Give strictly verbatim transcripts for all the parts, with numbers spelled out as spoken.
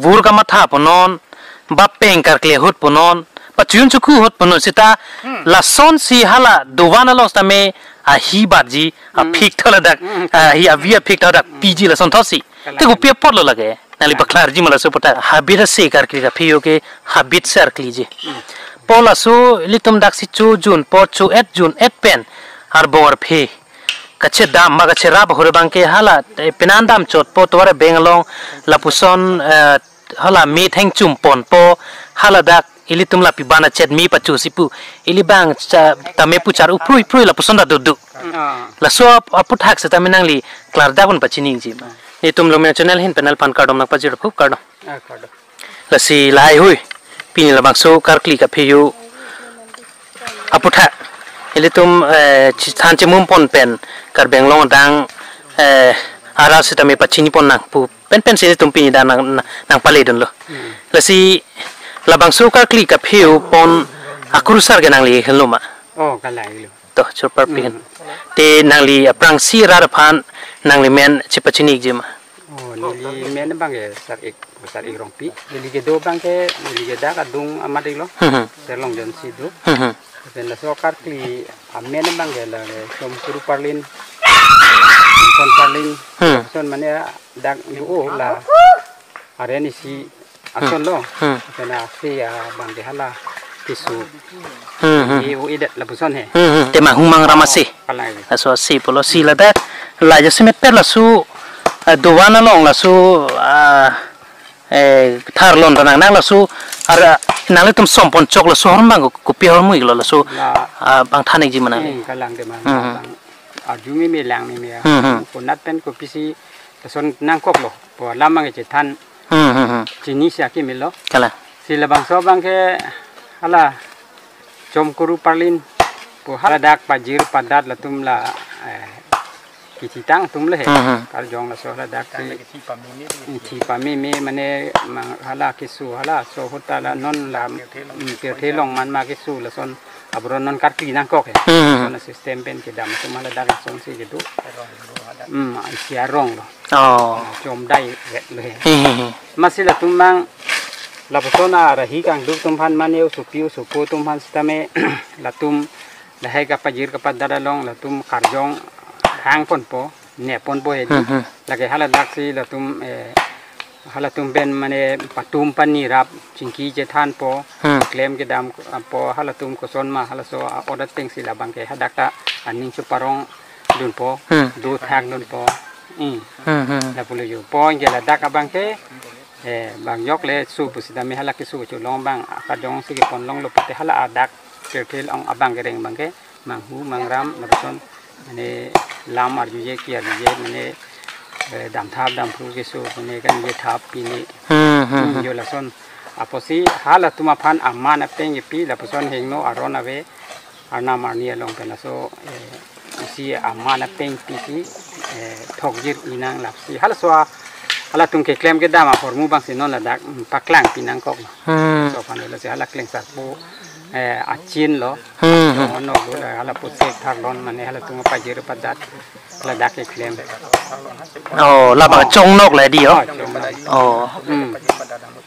Bur kamatha punon, ba peng karkle ahut punon, ba chun chuku ahut punon seta, lasonsi hala dovan along sitame ahi batji, aphik tho ladak, ahi avi aphik tho ladak piji lason thotsi. Te kopi apotlo lake, nangli paklarji ma laso aputhak. Habit ase karkli kaphe yo ke, habit se arkliji. Po laso ilitum daksi cho jun, po cho-et jun-et pen, arbong arphe kachedam ma kacherap ahut abangke hala, eh, penan damchotpo tovar abeng along lapuson, eh, hala me thengchum ponpo, haladak ilitum lapi bana chet me pachosi pu, ili bang cha, tame puchar uphrui uphrui lapuson ta doduk. Ah. Laso ap-, aputhak seta me nangli klardak un pachiningji ma. Nelitum Longmyang channel ahin pen nangphan kardom nangpajir aphu, kardom. Ah, kardom. Lasi lahai hui, pini labangso karkli kaphe yo aputhak ilitum, eh, chi-, than chimum pon pen Karbi Anglong adang, eh, arat sitame pachini pon nang pu penpen si ilitum pini dan nang, nang, nangpale dunlo. Lasi labangso karkli kaphe yo pon akurusar ke nangli henlo ma? Oh, kalang lo. To, chorparpi hen. Te nangli aphrangsi rat aphan nangli men chepachiniji ma? Oh, neli men abangke Sar-ik, Sar-ik Rongpi. Neli kedo abangke, neli ke dak adung amat iklo. Hmm, hmm. Serlong John si do. Hmm, hmm. Pen laso karkli amen abangke la Chomkuru Parlin, Son Parlin, Hmm. Son mane dak do la Areni si ason lo. Hmm. Kena si abangke hala keso. Hmm, hmm. Ye o idet lapuson he. Hmm, hmm. Te manghumang ram ase. Kalang. Laso ase pulo si ladak. La jasemet pen laso, ah, dovan along laso, ah, eh, tharlon ta nang nang laso ar nanglitum som ponchok laso ahormu abang ko-, kopi ahormu iklo laso, La. Ah, bang than ikji ma nang. Hmm, kalang de ma. Hmm, hmm. Bang. Arju meme lang meme ya. Hmm, hmm. Konat pen kopisi lason nangkoklo. Po alam abangke chethan Hmm, hmm, hmm. Chini si akimilo. Kalang. Si labangso abangke hala Chomkuru Parlin pu haladak pajir padat latum la, eh, kithitang atum le he. Hmm, hmm. Karjong laso haladak si. Kithi pameme mane mang hala keso halaso ahut ta la non la, mm, pirthe longman ma keso lason abro non karkli nangkok he. Hmm, hmm, hmm. Lason system pen kedam atum haladak lason si kedo. Hmm, isi arong lo. Oh. Chom dai vet lo he. Hmm, hmm, hmm. Masi latum mang lapuson arahi kangduk atum aphan mane osopi osopo atum aphan sitame latum lahai kapajir kapadat along latum karjong hang ponpo, ne ponpo he di. Hmm, hmm. Lake haladak si latum, eh, halatum pen mane patum pani rap chingki chethanpo, Hmm. klem kedampo halatum koson ma halaso a-ot ateng si labangke hadak ta aning cheparong dunpo, Hmm. do thak dunpo. Hmm. Hmm, hmm. Lapulo yo. Po anke ladak abangke, eh, bang yok le su pusitame hala keso cholong abang akadong si kepon longlo pute hala adak pirthe along abang kereng abangke manghu mangram lapuson mane lam arjuje ki arjuje mane, eh, damthap damphru keso mane kan je thap pine. Hmm, hmm, Hmm, hmm. yo lason. Apotsi halatum aphan aman apeng kepi lapuson hingno aron ave arnam arni along pen laso, eh, isi aman apeng pisi, eh, thokjir inang lapsi. Halaso a, halatum keklem kedam ahormu abangsi non ladak, mm, paklang pinangkok. Hmm. So aphan lasi hala Klengsarpo, eh, achin lo. Hmm, hmm. Ono lo la hala puthek tharlon mane halatum pajir padat ladak keklem. Oh, labang Oh. chongnok la di, oh. Oh, chongnok. Oh. Hmm.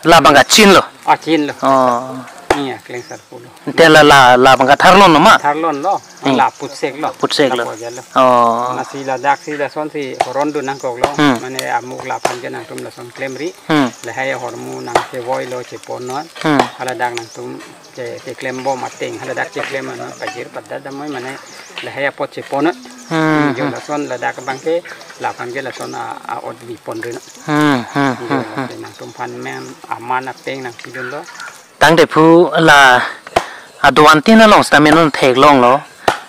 Labang achin lo. Achin lo. Oh. Iya, Klengsarpo lo. Te la, la, labang tharlon lo ma? Tharlon lo. Hmm. La puthek lo. Puthek lo. Lapu aja lo. Oh. Masi ladak si lason si horon dun nangkok lo. Hmm. Mane amuk laphan ke nangtum lason klemri. Hmm. Lahai ahormu nangkevoi lo chepon non. Hmm. Haladak nangtum ke, keklem bom ateng. Haladak keklem non pajir padat damoi mane lahai apot chepon non. Hmm, Yo hmm. lason ladak abangke laphan ke lason a, a-ot bipon rin. Hmm, hmm, Yo hmm, hmm. lason nangtum aphan men aman apeng nangpidun lo. Tangte phu la adovan tin along sitame non theklonglo.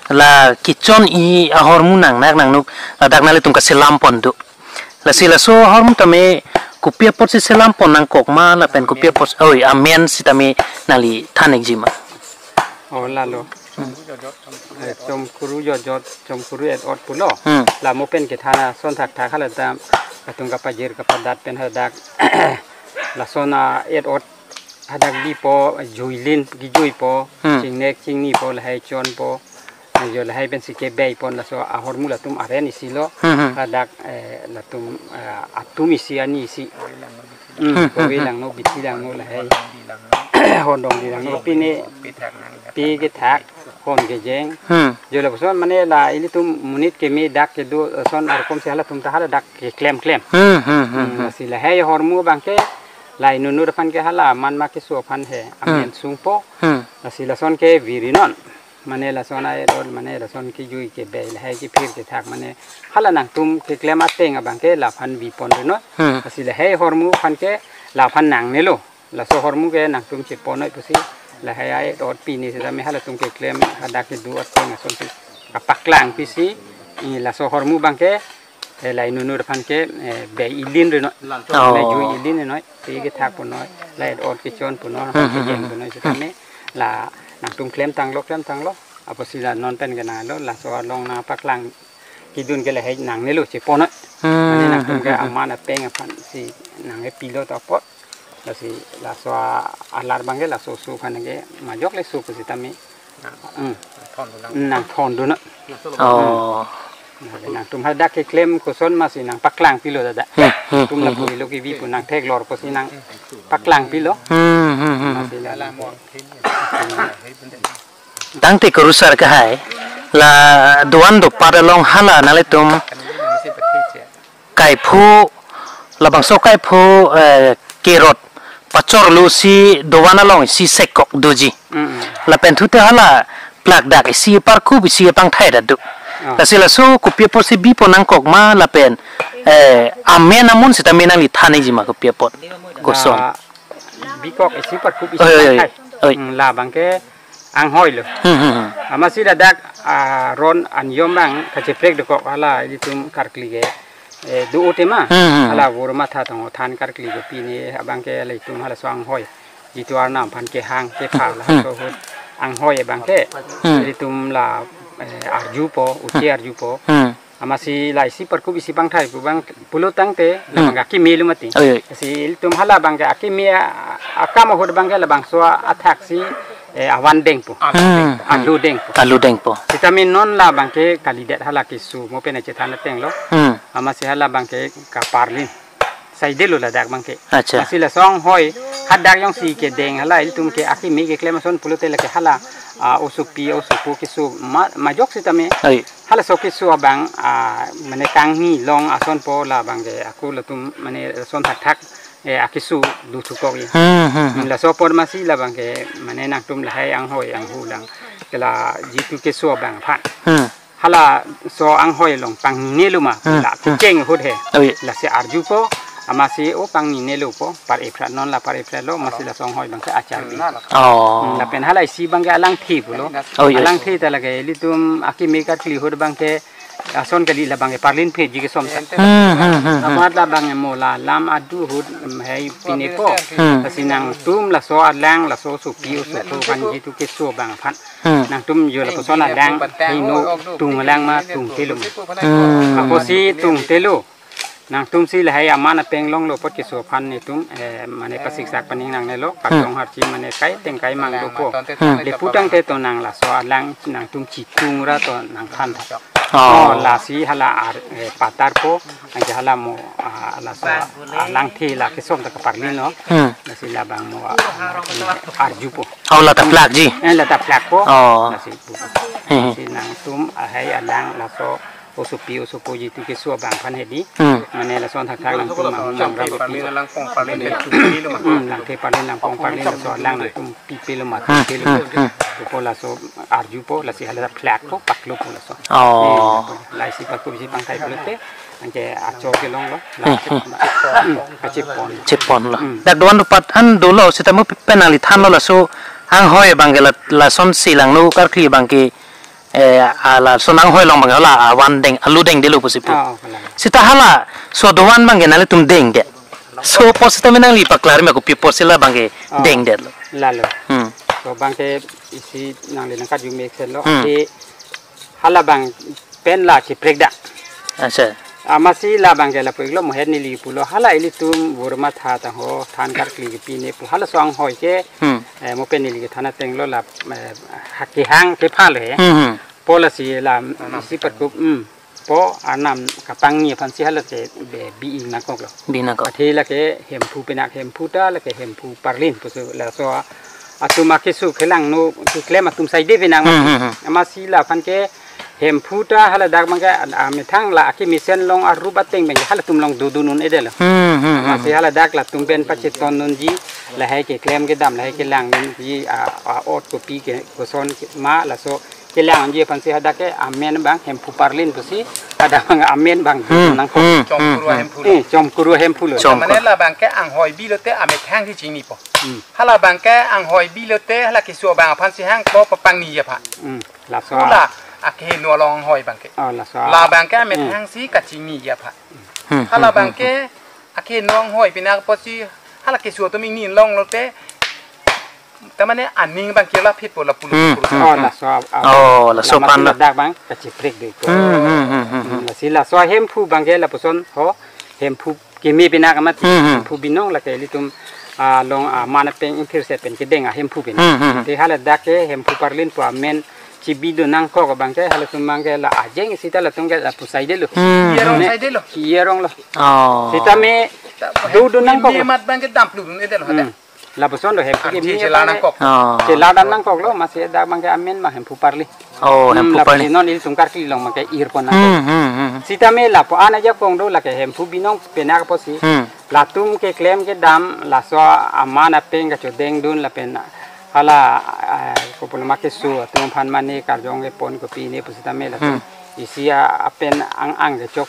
La kechon-i ahormu nangnak nangnuk ladak nanglitum kaselam pon do. Lasi laso ahormu tame kopi apotsi selam pon nangkok ma lapen kopi apot oi amen sitame nangli than-ikji ma? Oh, lalo. Hmm. Eh, Chomkuru Jojot, Chomkuru Et-ot pulo. Hmm. La mo pen kethan ason thakthak hala dam. Latum kapajir kapadat pen hadak. Lason a-et-ot hadak bipo, juilin, kijuipo, Hmm. chingnek chingnipo, lahai chonpo. Jo lahai pensi kebei pon laso ahormu latum aren isi lo. Hmm, hmm. Hadak, eh, latum, eh, atum isi ani isi. Hmm, hmm, kove hmm. Langno, bithi langno lahai. Hondong di langno pine pi kethak, hon kejeng. Hmm. Jo lapuson mane la ilitum monit keme dak kedo son arkom si halatum ta hala dak keklem klem. Hmm, hmm, hmm, hmm. Hmm, lasi lahai hormu abangke la inutnut aphan ke hala aman ma keso aphan he. Hmm. Amen sungpo. Hmm. Lasi lason ke virinon. Mane lason ai rol, mane lason kejui kebei lahai kephir kethak mane hala nangtum keklem ateng abangke laphan vi pon reno. Hmm. Lasi lahai hormu aphan ke laphan nangnelo. Laso hormu ke nangtum chepon noi pusi lahai ai rol pine sitame halatum keklem hadak kedo ateng asonsi kapaklang pisi, eh, laso hormu abangke, eh, la inutnut aphan ke, eh, bei ilin reno. Oh. Bei jui ilin reno. Pi kethak punoi, la rol kechon punoi, hmm, hmm, kejeng hmm. Punoi sitame la nangtum klem tanglo, klem tanglo. Apotsi la non pen kenanglo, laso along nangpaklang kedun ke lahai nangnelo chepon noi. Hmm, mane nangtum ke hmm, hmm, hmm. Aman apeng aphansi nangkepilo ta apot. Lasi laso alar abangke laso oso aphan ke majok le oso pusitame. Hmm. Nangthondun. Oh. Nangtum hadak keklem koson masi nangpaklang pilo dada. Hmm, hmm, nangtum hmm, lapu hmm. Ilo kevi pu nangtheklor pusi nangpaklang pilo. Hmm, hmm, hmm, hmm. Masi la. Tangte kurusar kahai la doan dopat along hala nanglitum kaiphu, labangso kaiphu, eh, kerot pachorlo si doan along isi sekok doji. Mm-mm. Lapen thute hala plak dak isi parkup isi pangthai dak do. Ah. Lasi laso kopi apotsi vi pon nangkok ma lapen, eh, amen amun sitame nangli thanji ma kopi apot. Koson. La bikok isi parkup isi oi, oi, oi. Pangthai. Oi. Hmm, la abangke anghoi lo. Hmm, hmm, hmm. Amatsi ladak, ah, ron aniyom abang kacheprek dokok hala ilitum karkli ke, eh, do-o tema. Hmm, hmm, hmm. Hala Bormatha tong than karkli ke pine abangke hala itum halaso anghoi. Jitu arnam aphan kehang kepha la hmm. Laso ahut anghoi abangke. Hmm. Ilitum la, eh, arjupo, uche hmm. Arjupo. Hmm. Amatsi la isi parkup isi pangthai pu abang pulo tangte, hmm. Labang akeme lo mati. Oi, oi. Si ilitum hala abangke akeme a-, akam ahut abangke labangso athak si, eh, avan dengpo. Hmm, hmm. Alu dengpo. Alu dengpo. Sitame non la abangke kalidet hala keso mo pen chethan ateng lo. Hmm. Amatsi hala abangke kaparlin. Saidelo ladak abangke. Acha. Amatsi laso anghoi hadak jongsi kedeng hala ilitum ke akeme keklem ason pulote lake hala, ah, osopi, osopo keso ma-, majok sitame. Oi. Halaso keso abang, ah, mane kangni long asonpo la abangke ako latum mane son thakthak, eh, akeso do thukok i. Hmm, hmm, hmm. Laso apor amatsi la abangke mane nangtum lahai anghoi anghu lang. Ke la jitu keso abang aphan. Hmm. Halaso anghoi along pangnine lo ma, hmm, la hmm. Kecheng ahut he. Oi. Lasi arjupo, amatsi o pangnine lopo, par-e phrat non la par-e phrat lo, amatsi laso anghoi abangke achar bi. Oh. Hmm, lapen hala isi abangke alangthe pulo. Oi, oi. Alangthe ta lake ilitum akeme karkli ahut abangke ason kali la abangke parlin pheji kesom ta. Hmm, hmm, hmm, hmm. Amat la abangke mo la lam adu ahut, hmm, hai pinepo. Hmm. Lasi nangtum laso alang, laso sopi, osopo aphan jitu keso abang aphan. Hmm. Nangtum jo lapuson alang, heno tung alang ma tungte lo ma. Hmm. Apotsi tungte lo. Nangtumsi lahai aman apeng longlo apot keso aphan netum, eh, mane pasiksak paning nangnelo, hmm. Karjong harchi mane kai teng kai mang dopo. Hmm. Lapu tangte to nang laso alang nangtum chitung ra to nangthan tha. Oh. Oh, lasi hala ar, eh, patarpo, anke hala mo, ah, laso alangthe la kesom ta kaparlin lo. Hmm. Lasi labang mo, ah, arjupo. Oh, la ta plakji. Eh, la ta plakpo. Oh. Lasi pu. Hmm. Si nangtum ahai alang laso osopi osopo jitu keso abang aphan hedi. Hmm. Mane lason thakthak nangtum mang mang ram pi. Hmm, langthe parlin langpong parlin laso alang nangtum pipe lo ma, hmm, pipe lo. Hmm, hmm. Pupo laso arjupo, lasi hala plakpo, paklopo laso. Oh. Eh, la isi parkup isi pangthai pulote. Anke acho kelong lo, la hmm, hmm. Hmm, kachepon. Chepon lo. Hmm. Dak doan dopat an dolo, sitame pen nangli thanlo laso anghoi abangke la, lasonsi langno karkli abangke, eh, a lason anghoi along abangke la avan deng, alu dengdelo pusi pu. Oh, kalang. Sita halaso doan abangke nanglitum dengde. So apot sitame nangli paklar ma kopi apotsi la abangke oh. Dengdetlo. Lalo. Hmm. So abangke isi nangli nangkarju mesen lo. Hmm. Ake hala abang pen la chiprek dak. Acha. Amatsi la abangke lapu-iklo mo het neli pulo hala ilitum Bormatha tangho than karkli ke pine pu halaso anghoi ke, hmm. Eh, mo pen neli kethan ateng lo la, eh, ha kehang kepha le. Hmm, hmm. Pola si la Arnam isi petkup, hmm. Po Arnam kapangni aphan si hala ke be bi-i nangkoklo. Bi nangkok. Athe lake Hemphu penak, Hemphu ta lake Hemphu parlin pusi laso atum akeso kelang no keklem atum saide penak. Hmm, hmm, hmm. Amatsi la aphan ke Hemphu ta haladak abangke a, amethang la akemesen along arup ateng abangke halatum along dodun un-edetlo. Hmm, hmm, hmm. Amatsi haladak latum pen pachetong unji, lahai keklem kedam, lahai kelang unji, a, a, ot kopi ke koson ke ma laso kelang unji aphan si hadak ke amen abang Hemphu parlin pusi hadak abang amen abang Hmm, nangkok. Hmm, Chom hmm, kurva hmm. Hemphu lo. Eh, Chom kurva Hemphu lo. Chom Mane kur- labang ke anghoi bi lote amethang si chinipo. Hmm. Halabang ke anghoi bi lote hala keso abang aphan si hangpo papangni aphan. Hmm. Laso. Hala akehingno along anghoi abang ke. Oh, laso. Labang ke Hmm. amethang si kachinipo aphan. Hmm, hmm, Halabang hmm, ke akehingno anghoi penak apotsi hala keso atum ingni longlote tamane aning abang ke la phitpo la pulo Hmm, pulo. hmm, Oh, hmm. laso. Ah, Oh, laso laso pan la. Ladak abang kacheprek dei ko. Hmm, hmm, hmm, hmm, hmm. Hmm, lasi laso Hemphu abangke lapuson ho Hemphu keme penak amat Hmm, hmm. Hemphu binong lake ilitum along aman apeng ingthir se pen kedeng a Hemphu penak. Hmm, hmm, hmm. Te haladak ke Hemphu parlin pu amen chibi do nangkok abangke halatum abangke la ajeng sita latum ke lapu saidetlo. Hmm, Iyerong hmm. saidetlo. Iyerong lo. Oh. Sitame Ta- do do Hemphu nangkok. Keme amat abangke dam plu dun edetlo Hmm. haladak. Lapuson do Hemphu Arje keme chela abangke nangkok. Oh. Chela dam nangkoklo, amatsi dak abangke amen ma Hemphu parlin. Oh, Hmm, Hemphu lapusi parlin. non ilitum karkli along abangke irpon nangkok. Hmm, hmm, hmm. Sitame lapu-an ajakong do lake Hemphu binong penak apotsi. Hmm. Latum keklem kedam laso aman apeng kachodeng dun lapen hala, eh, kopuloma keso atum aphan mane karjong kepon kopine pusitame latum Hmm. isi a, apen ang-ang kechok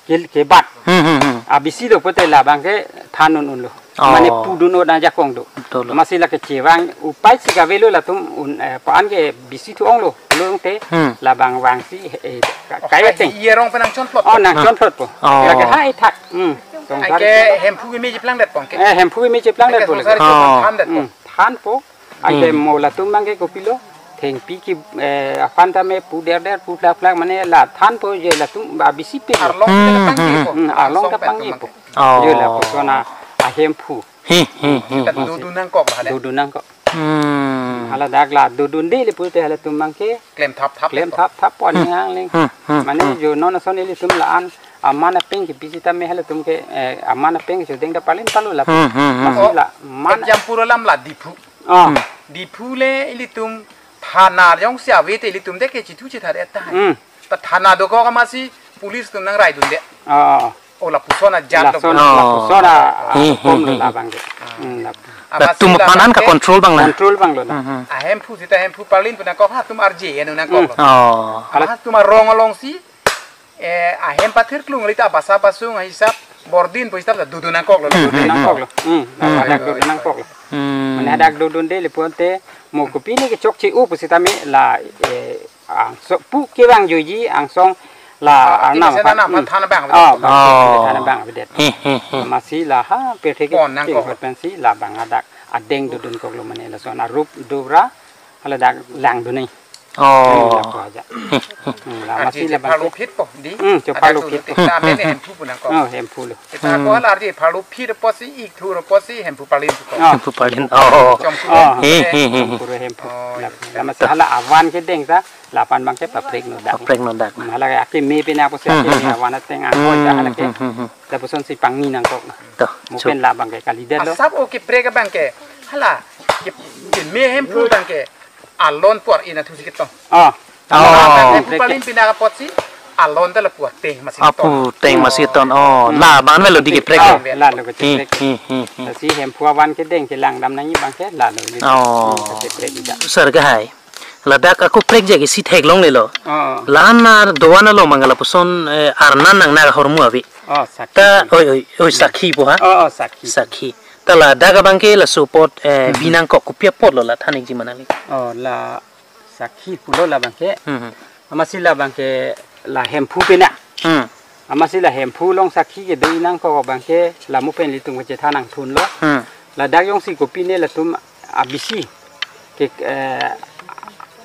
ke, kebat. Hmm, hmm, hmm. A bisi do pote labang ke than un-unlo. Oh. Mane pudun un ajakong do. Betul. Amatsi lake chevang upai si kavelo latum un, eh, pan ke bisi thu-onglo. Lo te Hmm. labang vangsi, eh, ka-, Oh, kaya hai teng. Iyerong penang chonplot. Oh, nang Ah. chonplot po. Oh. Lake hai thak. Hmm. Songsar Ake itu. Hemphu keme cheplangdet pong ke. Eh, Hemphu keme cheplangdet Ake po songsar lake. itu Oh. thandet po. Hmm. Than po. Ante Hmm. mo latum abangke kopilo. Thengpi ke, eh, aphan tame pu derder pu plak plak mane la than po je latum ba bisi pe. Arlong Hmm, kita pangke hmm. po. Hmm, arlong Song ta pen pangke tumang po. ke. Oh. Je lapuson a Hemphu. Hi, hi, hi, Kita hi. dodun nangkok lah ada. Dodun nangkok. Hmm. Haladak la dodunde le pulote halatum abangke Klem thap thap klem le po. thap thap pon Hmm. ni hang leng. Hmm, hmm, Mane hmm. jo non ason ilitum la-an aman apeng ke bisi tame halatum ke, eh, aman apeng ke chodeng ta parlin palo la. Hmm, hmm, hmm. Amatsi Oh. la man Jam pura lam la Diphu. Oh. Hmm. Diphu le ilitum thana jongsi ave te ilitum de ke chithu chithare ta. Hmm. Ta thana dokok amatsi police atum nang raidunde. Oh, oh, oh. Oh, lapuson ajat Lason, dok. Oh. lapuson a, a, Hmm, hmm, kom lo hmm, labang ke. Ah. Hmm, lap- Amatsi Latum la panan ka bangke control abang la. Control abang lo na. Hmm, hmm. A Hemphu sita Hemphu parlin pu nangkok ha atum arje anu nangkok Hmm. lo. Oh. Amat atum arong alongsi, eh, ahem pathir klung lita basa pasung hisap bordin pu hisap la dodun nangkok lo. Hmm, Dodun hmm, nangkok hmm. lo. Hmm. Hmm. Ladak dodun nangkok lo. Hmm. Mane hadak dodunde le pulote mo kopine kechokche u pusitame la, eh, angsong pu kevang joiji angsong la Ah, Arnam kini aphan. sana Hmm. aphan than abang Oh, avedet. Oh. than abang avedet. He, he, he. Amatsi la ha pethe ke Pon nangkok. Ting hot pensi labang hadak adeng dodun koklo mane lason arup dora haladak langdun ni. Oh. Hmm, lapu aja. Hmm, la Arje amatsi je labang pharlo ke. phit po di. Hmm, jo Ada pharlo tu phit. Kita ame ne Hemphu pu nangkok. Oh, Hemphu lo. Kita Hmm. ko hala arje pharlo phit apotsi ik thur apotsi Hemphu parlin pu ko. Oh. Hemphu parlin. Oh. Chom Oh. kurva He, he, he, he. Chom kurva Hemphu. Oh, Lap-, iya. Amatsi hala avan kedeng ta lapen abangke paprek no dak. Paprek no dak. Hmm, hala akeme penak apotsi Hmm, akeme hmm, hmm. avan ateng ang Hmm, ko ja hala ke. hmm, hmm, hmm. Lapuson si pangni nangkok. To, Mo chup. pen labang ke kalidet lo. Asap o keprek abang ke. Hala. Ke, keme Hemphu abang ke. Alon puar ina thusi ketong. Oh. Oh. Hemphu Keprek ke. palin penak apotsi. Alon ta la puar teng masi Apu ketong. teng masi ton. Oh, Hmm. labang avelo di keprek. Oh, la lo Hmm, keprek. hmm, hmm, hmm. Lasi Hemphu avan kedeng kelang dam nangji abangke la lo. Oh. Hmm, keprek ida. Sir ke hai. Ladak ako prek jagi si theklonglelo. Oh. Lanar doan along mangala puson, eh, arnan nang nang hormu avi. Oh, sakhi. Ta, oi, oi, oi, sakhi po ha? Oh, oh, sakhi. Sakhi. Ta ladak abangke la support, eh, Hmm. binang kok kopi apotlo la than-ikji ma nangli. Oh, la sakhi pulo labangke. Hmm. Amatsi labangke la Hemphu penak. Hmm. Amatsi la Hemphu along sakhi kedo nangkok abangke la mo pen ilitum kechethan nangthunlo. Hmm. Ladak jongsi kopine latum abisi ke, eh,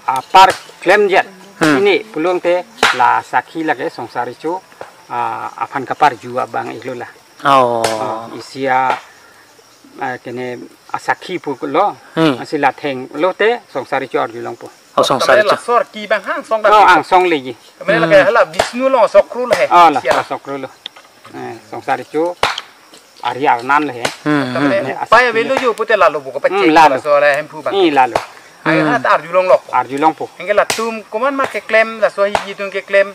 apar klemjat. Hmm. Ini pulote la sakhi lake Songsar Recho, ah, aphan kaparju abang iklo la. Oh. Ah, isi a, ah, kene asakhi pulo. Hmm. Amatsi la thenglote Songsar Recho arjulongpo. Oh, Songsar Recho. Lasor ki bang hang song Oh, dam. Angsong legi. Kami lagi hala Vishnu lo sokru lo he. Oh, la Siara. Sokru lo. Eh, Songsar Recho. Ari Arnan lo he. Hmm, hmm. Asa Pai kini. Avelo jo pute lalo buka Hmm, pacek lalo. Laso la hemphu bang. Eh, lalo. Ayo Hmm. Hat arjulong lok. Arjulong po. Engke latum komat ma keklem laso hi itung keklem.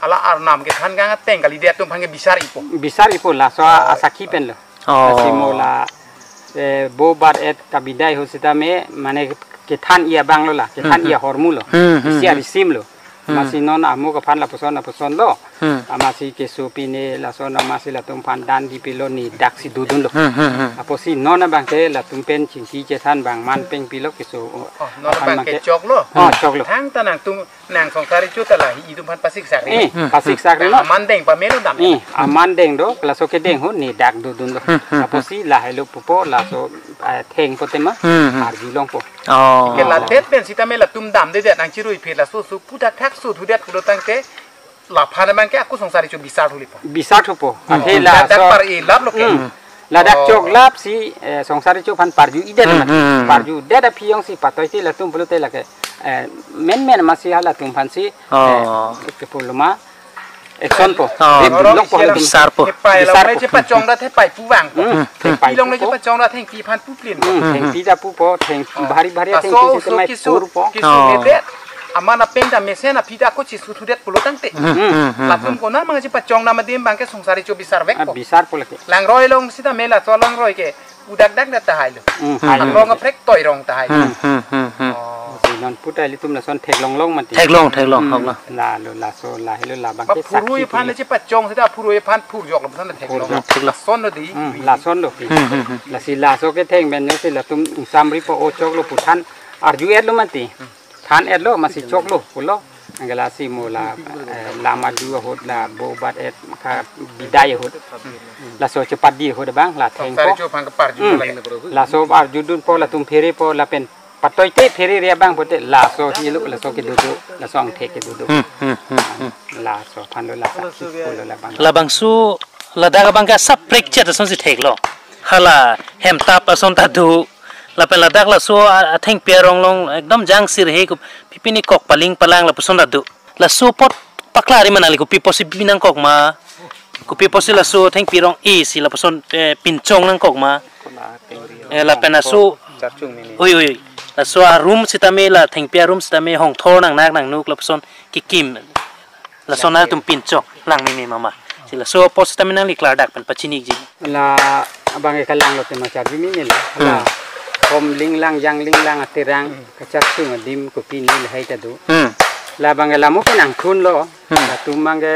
Ala arnam kethan kang ateng kali dia atum aphan ke bisar ipo. Bisar ipo laso Oh. Asakhi pen lo. Oh. Lasi mo la, eh, bo bat et kabidai ahut sitame mane kethan iya abang lo la, kethan Hmm, hmm. Iya ahormu lo. Hmm, hmm, Isi hmm. Arisim lo. Hmm. Amatsi non amuk aphan lapuson lapuson lo. Hmm. Amatsi keso pine lason amatsi latum aphan dan di pilo ni daksi dodun lo. Hmm, hmm, hmm. Apotsi non abang ke latum pen chingki chethan bang man peng pilo keso Oh, non aphan abang abang ke ke chok lo. Oh, chok lo. Thangta nangtum nang Songsar Recho ta la hi itum aphan pasik sakri. Eh, Hmm. Pasik sakri lo. Aman deng pamelo dam. Eh, aman deng do, laso kedeng ahut ni dak dodun do. Hmm, hmm, hmm. Apotsi lahelo pupo, laso, eh, theng po tema, Hmm, hmm. Arjulong po. Oh. Ke ladet pen sitame latum damdedet nang chirui phe laso so pudak thak so thudet pulo tangte laphan abang ke ako Songsar Recho bisar thulipo. Bisar thupo. Hmm. Athe Ladak laso par e lap lo ke. Hmm. Ladak Oh. Choklap si, eh, Songsar Recho aphan parju idet Hmm, amat. Hmm, hmm. Parjudet aphi jongsi patoite latum pulote lake, eh, menmen amatsi halatum aphansi, Oh. Eh, ke pulo ma, action po. Oh. Rip lok po Bisar halatum. Bisar po. Hepai Bisar along po. Chepa chongda hepai puwang po. Hmm. Hmm. Hepai Ilong pupo. Chepa chongda thengpi aphan puplin po. Hmm. Hmm. Thengpi ta pupo, theng Oh. bhari bhari Laso thengpi uso sitame kiso, pur po. Kiso Oh. Ledet. Aman apeng ta mesen aphi ta ako chisu thudet pulo tangte. Hmm, hmm, hmm, Latum hmm. Kona mang chepachong nama dim abang ke Songsar Recho bisar vek Ah, po. Bisar po lake. Langroi along sitame laso langroi ke pudak dak dak tahai lo. Hmm, Hmm, hai lo. Along hmm. Aprek toi rong tahai lo. Hmm, hmm, hmm, hmm. Oh. Si non puta ilitum lason theklong long mati. Theklong, theklong, Hmm, hok lo. Lalo laso lahelo labang Ma ke phurui sakhi aphan pini. Chepachong sita phurui aphan phurjok lo puson theklong. Phurjok. Theklong. Lason lo di. Hmm, lason lo. Hmm, hmm, hmm. Lasi laso ketheng pen si latum ingsamri po o chok lo pu than arju et lo mati. Hmm. Than et lo, amatsi chok lo, pulo. Anke lasi mo la, eh, lam adu ahut la bo bat et kabidai ahut. Laso chepadi ahut abang la theng Songsar po. Recho aphan keparju Hmm. Lake. Laso arjudun po latum phere po lapen patoite phere re abang pote laso hilo laso kedo do, laso angthek kedo do. Hmm, hmm, hmm, hmm. Laso aphan lo la sakhi pulo labang. Labangso ladak abang ke asap prekchet asonsi thek lo. Hala hemtap ason ta do. Lapen ladak laso a-, athengpi arong along ekdom jangsir he ko pipini kok paling palang lapuson ta do. Laso apot pakla ri manali kopi apotsi bi nangkok ma. Kopi apotsi laso thengpi arong isi lapuson, eh, pinchong nangkok ma. Eh, lapen laso Charchung mini. Oi, oi, oi. Laso arum sitame la thengpi arum sitame hongthor nangnak nangnuk lapuson kikim. Lason atum pinchok lang mimi mama. Si laso apot sitame nangli klardak pen pachinikji. La abang ke kalang lo tema charju mimi la. Hmm. La hom linglang jang linglang aterang Hmm. kacharchung adim kopine lahai ta do. Hmm. Labang ke la mo pen angthun lo. Hmm. Latum abang ke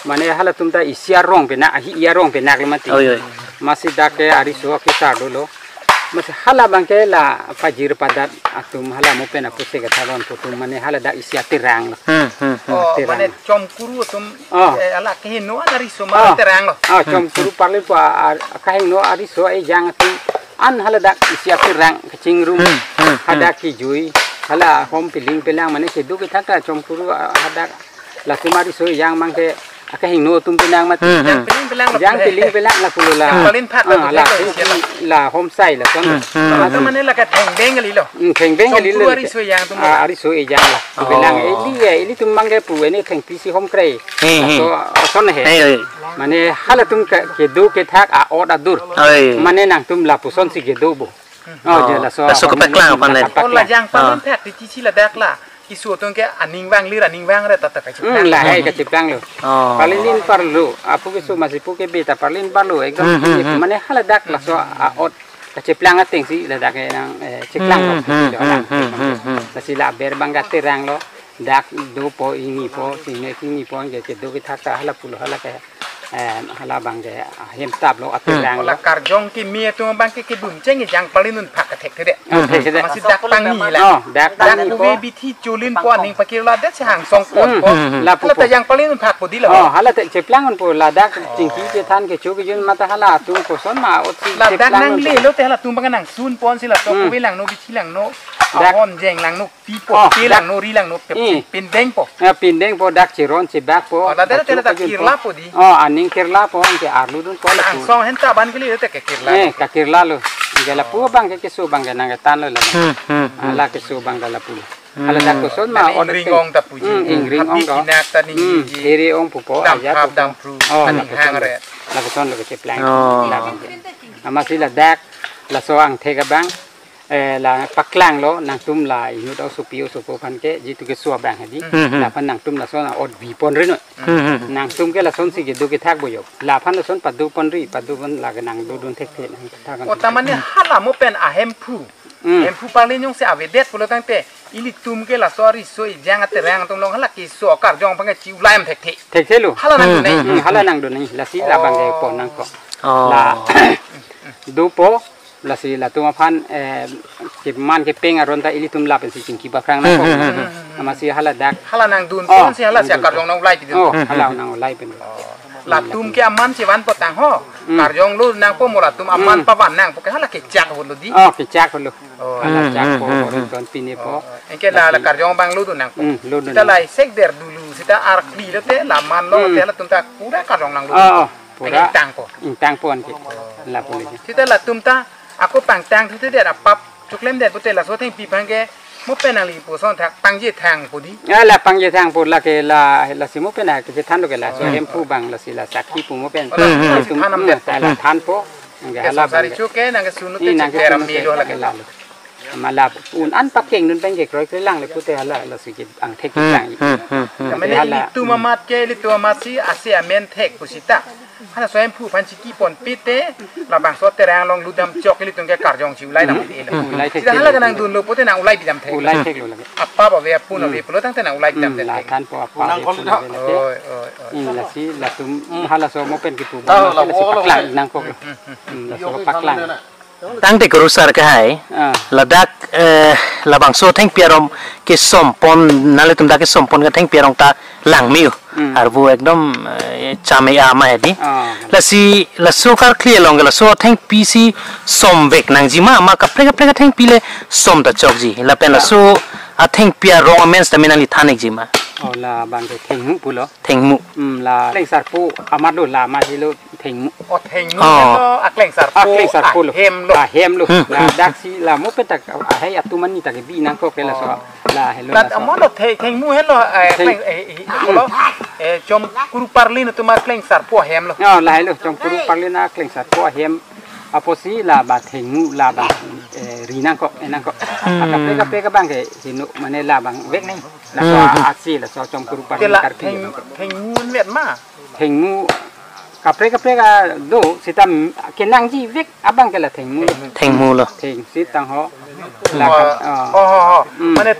mane halatum ta isi arong penak ahi i arong penak lo mati. Oi, oi. Amatsi dak ke ariso akesar dolo. Amatsi hala abang ke la pajir padat atum hala mo pen apuse ketharon putum mane hala dak isi aterang lo. Hmm, hmm, hmm. Oh, Terang. Mane chomkuru atum, Oh. Eh, ala kehingno an ariso Oh. ma terang lo. Oh, Hmm, chomkuru hmm. Parlin po a, a, kehingno ariso ejang atum an hala dak isi aterang kachingrum Hmm, hmm, hmm. Hadak kijui hala hom piling pelang mane kedo kethak ta chomkuru a, hadak latum ariso ejang abang ke akehingno atum penang mati. Hmm, hmm. Jang piling pelang lo Jang pule. Piling pelang lapulo la. Jang palin phak Ah, latum la, pule. La hom sai lason. Hmm, hmm, Mata hmm. Mane la ketheng beng kali lo. Hmm, theng beng kali Chomkuru lo. Ariso ejang atum Ah, la. Ariso ejang la. Oh. Pelang ili ya, ilitum abang ke pu ini thengpi si hom kre. Hmm, hmm. So, son he. Hey, hey. Mane halatum ke, kedo kethak a-ot adur. Oi. Mane nangtum lapusonsi kedo bo. Oh, Oh, je laso laso aphan kepaklang mane aphan le. kepaklang. Oh, la jang palin Ah. Phak di chichi ladak la. Kiso atum ke aning vanglir aning vangre tata Hmm, kacheplang. Lahai kacheplang lo. Oh. Parlin parlo. Apu kiso amatsi pu ke beta parlin parlo. Ekdom Hmm, hmm, ini hmm. Mane haladak laso a-ot kacheplang atengsi ladak ke nang, eh, cheklang Hmm, lo. hmm, Lo hmm, alang. Hmm, hmm, hmm. Lasi la aber abang ke aterang lo. Dak do po ingni po, sine ingni po, ke kedo kethak ta hala pulo hala ke. Eh, hala abang ke, ah, hemtap lo, Hmm. Aterang lo. Ola karjong kimi atum abang ke kedun cheng jang palin un phak kethek thede. Oh, thek thede. Amatsi dak pangni la. Oh, dak Dak pangni po. Kuwe bithi chulin po aning pakir ladet si hang song pon Hmm. po. Hmm, hmm. Lapu Hala po. Ta jang palin un phak po di la. Oh, hala ta cheplang un po ladak chingki chethan kecho kejun mata hala atum koson ma ot si Ladak cheplang un po. Nanglelo te halatum abang nangsun ponsi la to Hmm. Kuwe langno bithi langno. Dak Ahon jeng langno. Pi po, Oh, pi dak- lang no, ri lang no, pe-, Eh. Pindeng po. Ya, pindeng po, dak chiron, chibak po. Oh, la dera Pachu tela ta pachu kirla po di. Oh, aning kirla po, anke arlu dun po la pu. Angsong henta ban kili te ke kirla Eh, lo. Kakirla lo. Anke lapu Oh. Abang ke keso abang ke nang ketan lo la. Hmm, hmm, hmm. Ala keso abang ke lapu. Hala dak koson ma, mane ot ingring ong ta puji. Hmm, ingring ong. Happy do. Kinak ta ning Hmm, jiji. Iri ong pupo, dam ajat hap pupo. Dam pru, Oh, aning lapuson hang lo. Ret. Lapuson lo kecheplang. Oh. Labang ke. Amatsi ladak, laso angthek abang, eh, la paklang lo, nangtum la inut osopi osopo aphan ke, jitu keso abang hadi. Hmm, hmm. Laphan nangtum laso na ot bipon ri non. Hmm, hmm, hmm. Nangtum ke lasonsi kedo kethak boyok. Laphan lason padopon ri, padopon lake nangdodun thekthe nangthak. Oh, ta mane hala mo pen ahemphu. Hmm. Hemphu pangli nyungsi avedet pulo tangte, ilitum ke laso ariso ejang aterang atum along hala keso karjong abang ke chi-ulai am thekthe. Thekthe lo. Hala nangdun nai. Hmm, hmm, hmm. Hmm, hala nangdun nai. Lasi labang ke Oh. pon nangkok. Oh. La dopo, lasi latum aphan, eh, keman kepeng aron ta ilitum lapensi chingki bakrang nangkok. Hmm, hmm, hmm, hmm. Amatsi hala dak. Hala nangdun Oh, pon si hala si nangdun. Karjong nang-ulai pidun. Oh, Hmm, hala hmm. nang-ulai pidun. Oh. Latum ke aman si van potang ho. Hmm. Karjong lo nangpo mo latum aman Hmm. pavan nangpo ke hala kechak holo di. Oh, kechak holo. Oh. Hala Hmm, chak hmm, po, hmm, hmm. Rinton pine po. Anke la, la karjong abang lodun nangpo. Hmm, lodun Sita nang. La isek der dulu, sita arkli lote, la man lo Hmm. te latum ta pura karjong nang lodun. Oh, oh, pura. Anke ingtangpo. Ingtangpo anke. Lapu lagi. Sita latum ta, ako pangtang thu te der apap, choklemdet pute laso thengpi aphan ke, mo pen nangli puson thak, pangje thangpo di. Ya, la pangje thangpo lake la, lasi mo pen ha, kechethan lo ke la, so Oh. hemphu abang lasi la sakhi pu mo pen. Oh, la Hmm, hmm. Latum, thanam Hmm, det. Hala thanpo. Anke Ke hala sonsari abang ke. Chuke, nang ke sunu Ni te nang ke cheter sunu ami te. Lo lake. Lalo. Mala un an pakeng nun pen ke kroikre lang le pute hala lasi ke angthek Hmm, lang. Hmm, hmm, hmm. Mane Hala. Ilitum amat ke, ilitum amat si ase amen thek pusita. Hala so hemphu aphan chiki ponpite, labangso terang along ludam chok ilitum ke karjong chi-ulai dam Hmm. Ilo. Hmm, ulai thek Sita thek hala lo. Ke nangdun lo pute nang-ulai pidam thek. Ulai thek lo lake. Apa ba ve apun Hmm. ve pulo tangte nang-ulai pidam Hmm, thek. La thanpo apa Unang ve kon pun da. Ve lake. Oi, oi, oi. Hmm, lasi latum Hmm. hala so mo pen kipu Tahu bang lah, lasi oh, lah, paklang oh. Nangkok lo. Hmm, Hmm, laso Yogi paklang. Khan na. Tangte kurusar ke hai. Ah. Ladak, eh, labangso thengpi arom kesompon, nanglitum dak kesompon ke thengpi arong ta langme-o. Hmm. Arvo ekdom, eh, chame ama hedi. Ah. Lasi, laso karkli along ke laso thengpi si somvek nangjima, ma kaprek kaprek athengpi le som ta chokji. Lapen Ah. laso athengpi arong amen sitame nangli than-ikjima. Oh, labang ke thengmu pulo. Thengmu. Hmm, la klengsarpo amat lo, la amat helo thengmu. Oh, thengmu Oh. Lo, aklengsarpo, Aklengsarpo lo. Ahem lo. Ahem lo. Hmm, La hmm. Daksi la mo pen ta ahai atum ani ta kebi nangkok ke laso. Oh. La helo La laso. Amo lo the-, thengmu helo, eh, Theng- kleng, eh, eh, eh, lo, eh, Chomkuru Parlin atum aklengsarpo ahem lo. Oh, la helo Chomkuru Parlin aklengsarpo ahem. Apotsi la ba thengmu la ba, eh, ri nangkok, eh, nangkok. Hmm. Kaprek kaprek abang ke heno mane labang vek nai. Laso Hmm. asi laso Chomkuru Parlin Kela karkli theng-, nangkok. Thengmu vet ma. Thengmu kaprek kaprek a do sita m-, kenangji vek abang ke la thengmu. Thengmu lo. Theng sitang ho. La Oh, ka-, ah. Oh, oh, oh. Hmm. Mane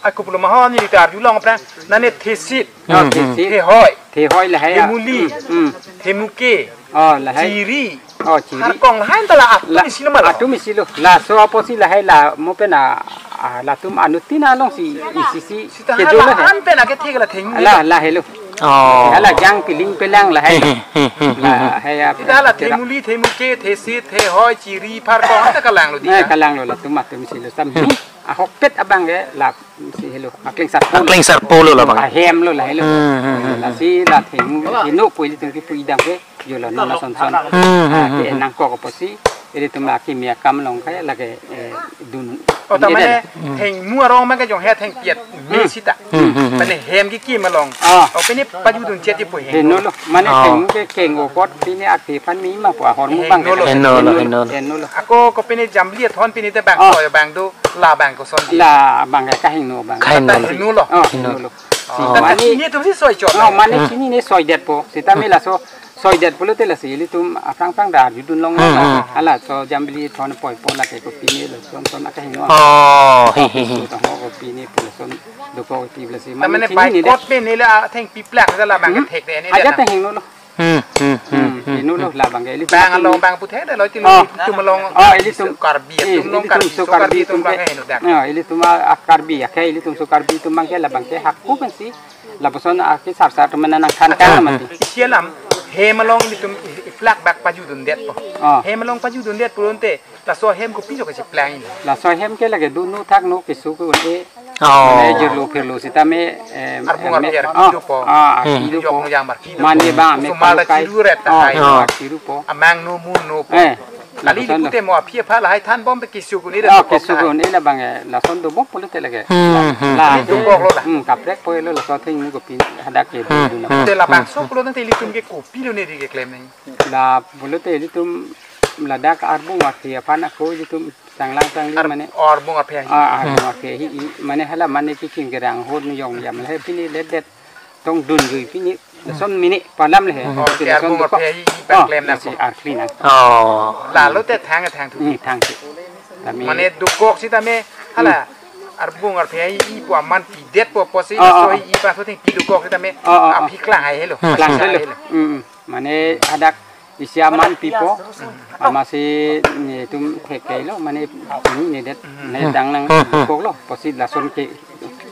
aku pulo ma ho ni ta arjulong aphrang. Nane thesit. Oh, Hmm, hmm. Thesit. Thehoi. Thehoi lahai. Themuli. Hmm. Themuke. Oh, lahai. Chiri. Oh, chiri. Harkong lahai ta la atum La, isi lo ma lo. Atum isi lo. Laso apotsi lahai la mo pen a, a, latum anuttin alongsi isi si Sita kedo hala lahai. An pen ake thek la thengmu. La, la helo. Oh. Hala jang piling pelang lahai. Hmm, hmm, hmm, hmm, hmm. Lahai ya. Sita hala themuli, themuke, thesit, thehoi, chiri, pharkong, anta kalang lo di Eh, ka. Kalang lo latum atum isi lo sam. Hmm. Ahokpet abang ke la si helo. Aklengsarpo lo. Aklengsarpo lo labang. Ahem lo la helo. Hmm, hmm, hmm, hmm. Lasi la thengmu heno pu ilitum kipu idam ke. Yo la non ason son. Hmm, hmm, Ah, hmm, ke hmm. Nangkok apotsi. Ilitum la kimi akam along ke lake, eh, dun. Oh, ta Ini mane deh. Hmm. Thengmu arong ma ke jong he thengpiet. Hmm. Me sita. Hmm, hmm, hmm. Mane hem ke kim along. Ah. Oh, pene pajudun chet ipo heno. Heno lo. Mane Oh. Thengmu ke keng apot pene akhe aphan me ma pu ahormu bang. Heno lo. Heno lo, heno lo. Heno lo. Ako ko pene jamli athon pene te bang Oh. Ko bang do la bang koson di. La bang ke kaheno bang. Kaheno lo. Heno lo. Oh, Heno. Heno lo. Oh. Sita Mane ini atum si soi chot. Oh, mane Hmm. Sini ne soidetpo. Sitame laso soidet pulote lasi ilitum aphrang aphrang da arjudun long Hmm, long hmm. Hala so jamli thon poi pon lake kopine lo son son akaheno. Oh, hi, hi, hi. So tang ho kopine pu lason dokok ti lasi. Ta mane Mane sini bai ne de. Kot pene la thengpi plak la bang Hmm. Kethek de ne Ajat dan. Taheng no lo. Hmm, hmm, hmm, Hmm, hmm, Heno lo hmm. Labang ke ilitum Bang atum along bang puthe de lo ti Oh. Ilitum along Oh, ilitum. Karbi Eh, atum along ilitum Karbi so so Karbi Karbi atum atum bang ke. Heno dak. Oh, ilitum a Karbi ya ke ilitum so Karbi atum bang ke labang ke hakku kan si. Lapuson a ke sar sar teman nang khan Ata, kan mati. Isi alam, hem along ilitum i-, iplak bak pajudun det po. Oh. Hem along pajudun det pulote, laso hem kopi jo kachiplang ini. Laso hem ke lake dunu thak nu kesu ke un-e. Oh. Mane jirlo phirlo sitame, em, Arbung em, arpi arpi oh, do po. Ah, arpi Hmm. do Jok po. Mujang arpi do Mane po. Bang, me Sumala palukai. Chiru ret Oh, tahai. Oh. Arpi do po. Amang no mu no po. Eh. Kali lapuson do. Lipute mo aphi apha lahai thanbom pe kesung un-e, oh, dokok kesung lahai. Un-e labang, eh, lason dobom pulote lake. Hmm, hmm. La, ini dokok lo la. Hmm, kaprek po lo lason thengmu kopi hadak ke. Hmm, dun, hmm. Te labangso pulo tangte ilitum ke kopilo neli keklem nangji. La pulote ilitum ladak arbung arphe aphan ako ilitum changlang changli ar-, mane. Arbung arphe ahi. Ah, arbung arphe ahi, i, mane hala mane kekim kerang ahut yong yam le pini ledet tong dun jui pini lason mini palam le. Oh, si ke lason arbung dokok. Arphe ahi, i pangklem, oh, nang si ko. Arphe nang. Oh. Lalo te thang thang thu. Ni thang thu. Tame. Mane dokok sitame hala. Hmm. Arbung arphe ahi i pu aman pidet po pusi, oh, oh, laso, oh, i paso thengpi dokok sitame. Oh, oh, oh. Aphi klang hai lo. Hmm. Klang hai lo. Hai lo. Hmm, hmm. Mane hadak isi aman pipo, amatsi netum thek kai lo, mane ni nedet, ne dang nang koklo, pusi lason ke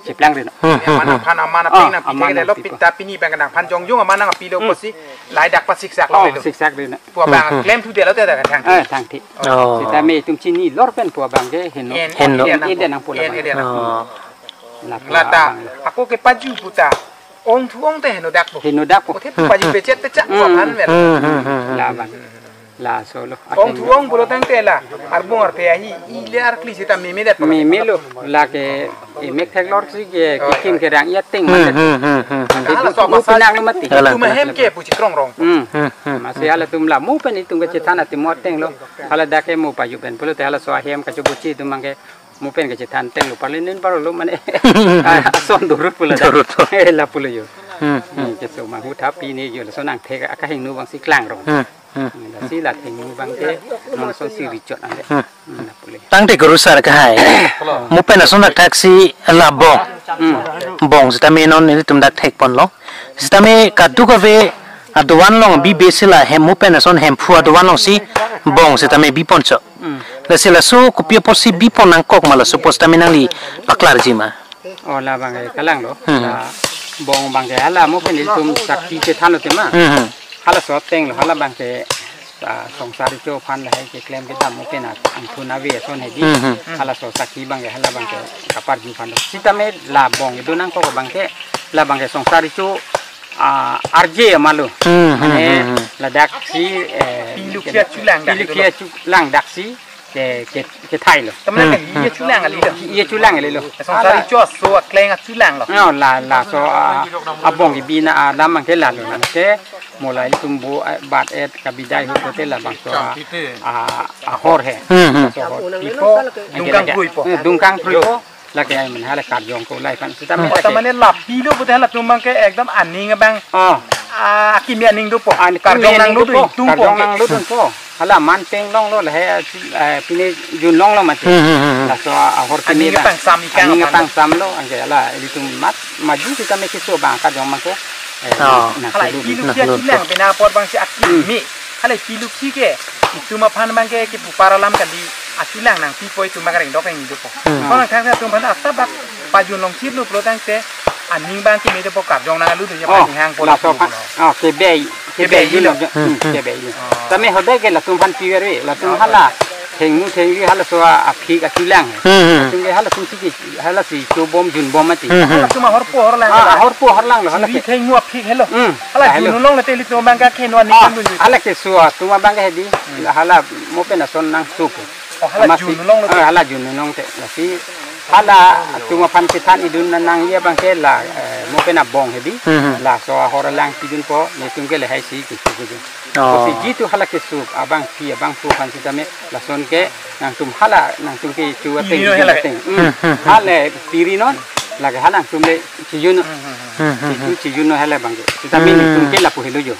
cheplang ri no. Ya, aman aphan, aman apeng, ah, nang pi aman ke nang lo pipo. Pita pini abang nangphan jongjong aman nangpilo, hmm, pusi lahai dak pasiksak lo. Oh, lo. Siksak ri no. Pu abang, hmm, hmm, klem thu delo te dak thang. Eh, thang thi. Oh. Sitame itum chini lor pen pu abang ke heno. En, heno. En, en, en, en nang pu en, labang. En, en, en. Oh. Lapu lata, abang lo. Ako kepaju puta. Ong thu ong te henodak po. Henodak po. Kote paju pechet pechat, hmm, po aphan mel. Hmm, hmm, hmm, hmm. Labang. Laso lo. Ong thu ong pulo tangte la. Arbung arphe ahi, i le arkli sita meme det po. Meme lo. Lake emek theklor si ke, oh, kekim kerang i ateng, hmm, mane. Hmm, hmm, hmm, hmm. Hala so, upinak lo mati. Hala. Itum ahem ke pu chikrong rong. Hmm. Hmm, hmm. Amatsi halatum la mo pen itum kechethan ateng mo ateng lo. Hala dak ke mo paju pen pulote halaso ahem kachobuchi itum abang ke mo pen kechethan ateng lo, parli nin parlo mane. Ah, ason dorot pulo dak. Dorot po. Eh, lapu lo yo. Hmm, hmm. Hmm, keso manghu tha pini yo lason angthek akahingno abang si klang rong. Hmm, hmm. Hmm, lasi la thengno abang ke non son si richot ande. Hmm. Hmm, lapu lo yo. Tangte guru sar kahai. Mo pen ason thakthak si la bong. Hmm. Bong sitame non nelitum dak thek ponlo. Sitame kadokave adovan along bi besi la hem mo pen ason Hemphu adovan along si bong sitame bi poncho. Hmm. Lasi laso kopi apotsi bi pon nangkok ma laso apot sitame nangli paklarji ma. Oh, labang ke kalang lo. Hmm. La bong abang ke hala mo pen ilitum sakhi chethan lo tema. Hmm, hmm. Halaso ateng lo, hala abang ke, ah, songsar richo aphan lahai keklem kedam mo pen angthun ave ason hedi. Hmm, hmm. Halaso sakhi abang ke hala abang ke kaparju aphan lo. Sitame la bong ido nangkok abang ke, labang ke songsar richo, ah, arje ma lo. Hmm, hmm, mane, hmm, hmm, ladak si, eh, pilukhi achulang dak pilukhi achulang dak si ke, ke, kethai lo. Tamane, hmm, ke, hmm, i achulang kali lo. I achulang kali lo. Songsar richo aso akleng achulang lo. No, la, laso, ah, abong kebi na, ah, alam abang ke lalo. Ke mo la itum bo, eh, bat et kabidai ho te labangso, ah, ah, ahor he. Hmm, hmm. So ahor pipo, dungkang krui po. Eh, dungkang krui po. Lake ai men hala karjong ko lai pan sita. Hmm. Mane lake. Tamane la pilo pute halatum abang ke ekdom aning abang. Oh. Ah, akimi aning dopo. An-, karjong akimi aning nanglo dopo. Itum karjong po. Nanglo dopo. Hala man peng longlo lahai, eh, pine jun longlo mati. Hmm, hmm, hmm, hmm. Laso ahor aning pine abang. Pangsam ikang aning aphan. Pangsam lo, anke hala ilitum mat maju sitame keso abang karjong abang ke. Eh, oh. Nah, hala dulu. Pilukhi, nah, dulu. Achulang pina apor abang si akimi. Hmm. Hala pilukhi ke, itum aphan abang ke, kepu par alam kali, achulang nangpipo itum abang ring dok ring dopo. Hmm. Ko nangthang atum aphan asap bak pajun long chip lo pulo tangte, aning abang keme dopo karjong nanglu do ya. Oh, pajun hang po laso lo aphan, pulo. Oh, kebe, kebe, kebe ilo. Ilo. Hmm, hmm, hmm. Kebe ilo. Oh. Tame hodai ke latum aphan piver ve, latum, oh, hala, thengmu thengri halaso aphi achulang. Hmm, hmm. Latum ke halatum si ke, hala si chobom junbom mati. Hmm, hmm. Halatum ahorpo horlang. Ah, hala ahorpo horlang lo, hala. Chiri ke. Thengmu aphi helo. Hmm. Hala, ah, helo. Jun longlo te ilitum abang ke keno aning, ah, kan dun jun. Hala keso atum abang ke hedi. Hmm. Hala mo pen ason nangso po. Oh, hala amatsi jun longlo te. Ah, hala jun longlo te. Lasi hala atum aphan kethan idun nang ya abang ke la, eh, mo pen abong hedi. Hmm, hmm. Laso ahor lang pidun po, netum ke lahai si keso kejun. Oh. Kopi jitu hala keso abang phi abang phu aphan sitame lason ke nangtum hala nangtum kecho ateng. Pi ri non hala ke. Ateng. Hmm. Hmm, hmm, hmm. Hala pi ri non lake hala nangtum le chijun. Hmm, hmm, hmm. Hmm, hmm, hmm. Chijun, chijun non hala abang ke. Sitame, hmm, nangtum ke lapu helo jo.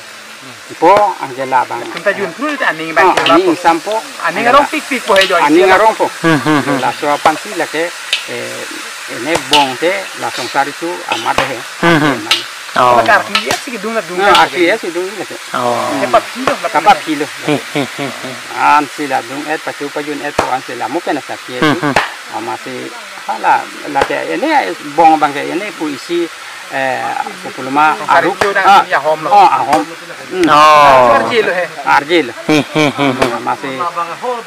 Ipo anke la abang. Tum ta jun thru ta aning abang. Oh, ke aning lapu. Ingsampo. Aning arong pikpik po he jo. Aning arong po. Hmm, hmm, hmm. Laso aphan si lake, eh, ene bong ke la songsar richo amat he. Hmm, hmm. Amat. Oh. Hala karkli ya si kedung la dung. Ah, kan. Karkli ya si dung la ke. Oh. Kepaphi lo, la kapaphi lo. He, he, he, he. Ansi la dung et pachu pajun et po ansi la mo pen asakhi. Hmm, hmm. Amatsi hala lake ene bong abang ke ene pu isi, eh, pu pulo ma aruk. Songsar richo nang, ah, ya ahom lo. Oh, ahom. Hmm. Oh. Arje lo he. Arje lo. He, he, he, he. Amatsi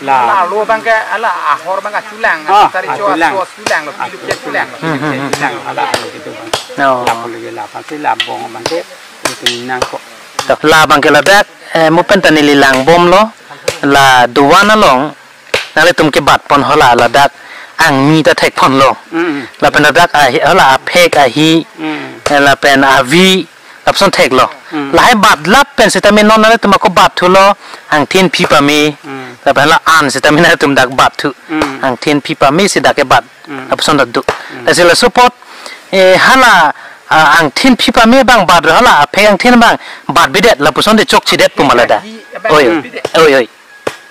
la. Lalo abang ke hala ahor abang achulang. Ah, songsar richo achulang. Aso achulang lo, pilukhi achulang lo. Hmm, hmm, hmm. Achulang, hala alo gitu abang. Oh. Lapu lo la aphan si la bong abang ke. Itu nangkok. To, la abang ke ladak, eh, mo pen ta neli langbomlo. La dovan along nanglitum kebat pon hala ladak angmi ta thek ponlo. Mm. Lapen ladak ahi, hala aphek ahi, Mm. lapen avi, lapuson theklo. Mm. Lahai bat lap pen sitame non nanglitum ako bat thulo, angthin phi pame. Mm. Lapen la an sitame nanglitum dak bat thu. Mm. Angthin phi pame si dak kebat. Mm. Lapuson ta do. Mm. Lasi laso apot, eh, hala, ah, angthin phi pame abang bat hala aphek angthin abang bat bidet lapuson de chokchedet pu ma la da. Ahi abang Oi, oi. Bidet. Oi, oi.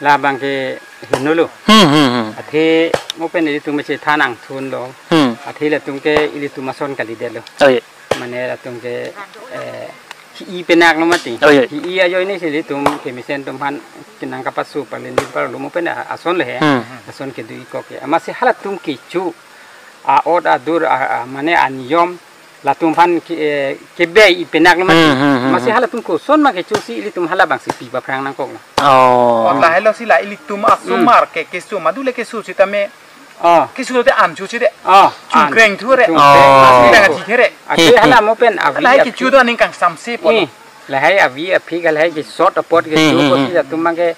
Labang ke hinolo. Hmm, hmm, hmm. Athe mo pen ilitum chethan angthunlo. Hmm. Athe latum ke ilitum ason kalidetlo. Oi. Mane latum ke, eh, hi-i penaklo mati. Oi, oi. Hi-i ajoine si ilitum kemesen atum aphan kenang kapasu palin di parlo mo pen a-, ason le he. Hmm. Ason kedo-ikok ke. Amatsi halatum kecho a-ot adur a, a, mane aniyom latum aphan ke, eh, kebe-i penaklo mati. Hmm, hmm, hmm, Amatsi hmm. Halatum koson ma kecho si ilitum halabang si pi paphrang nangkoklo. Oh. Ot lahelo si la ilitum asomar ke keso madu le keso sitame Oh. Keso te an choche de. Oh, an. Chungkreng thu re. Chungkreng. Oh. Amatsi dak aji the re. Ate hala mo pen avi Lahai aphik. Kecho do aning kangsamse po. Eh, lahai avi aphik lahai ke sot apot ke Hmm, chu hmm, po hmm. Si latum abang ke,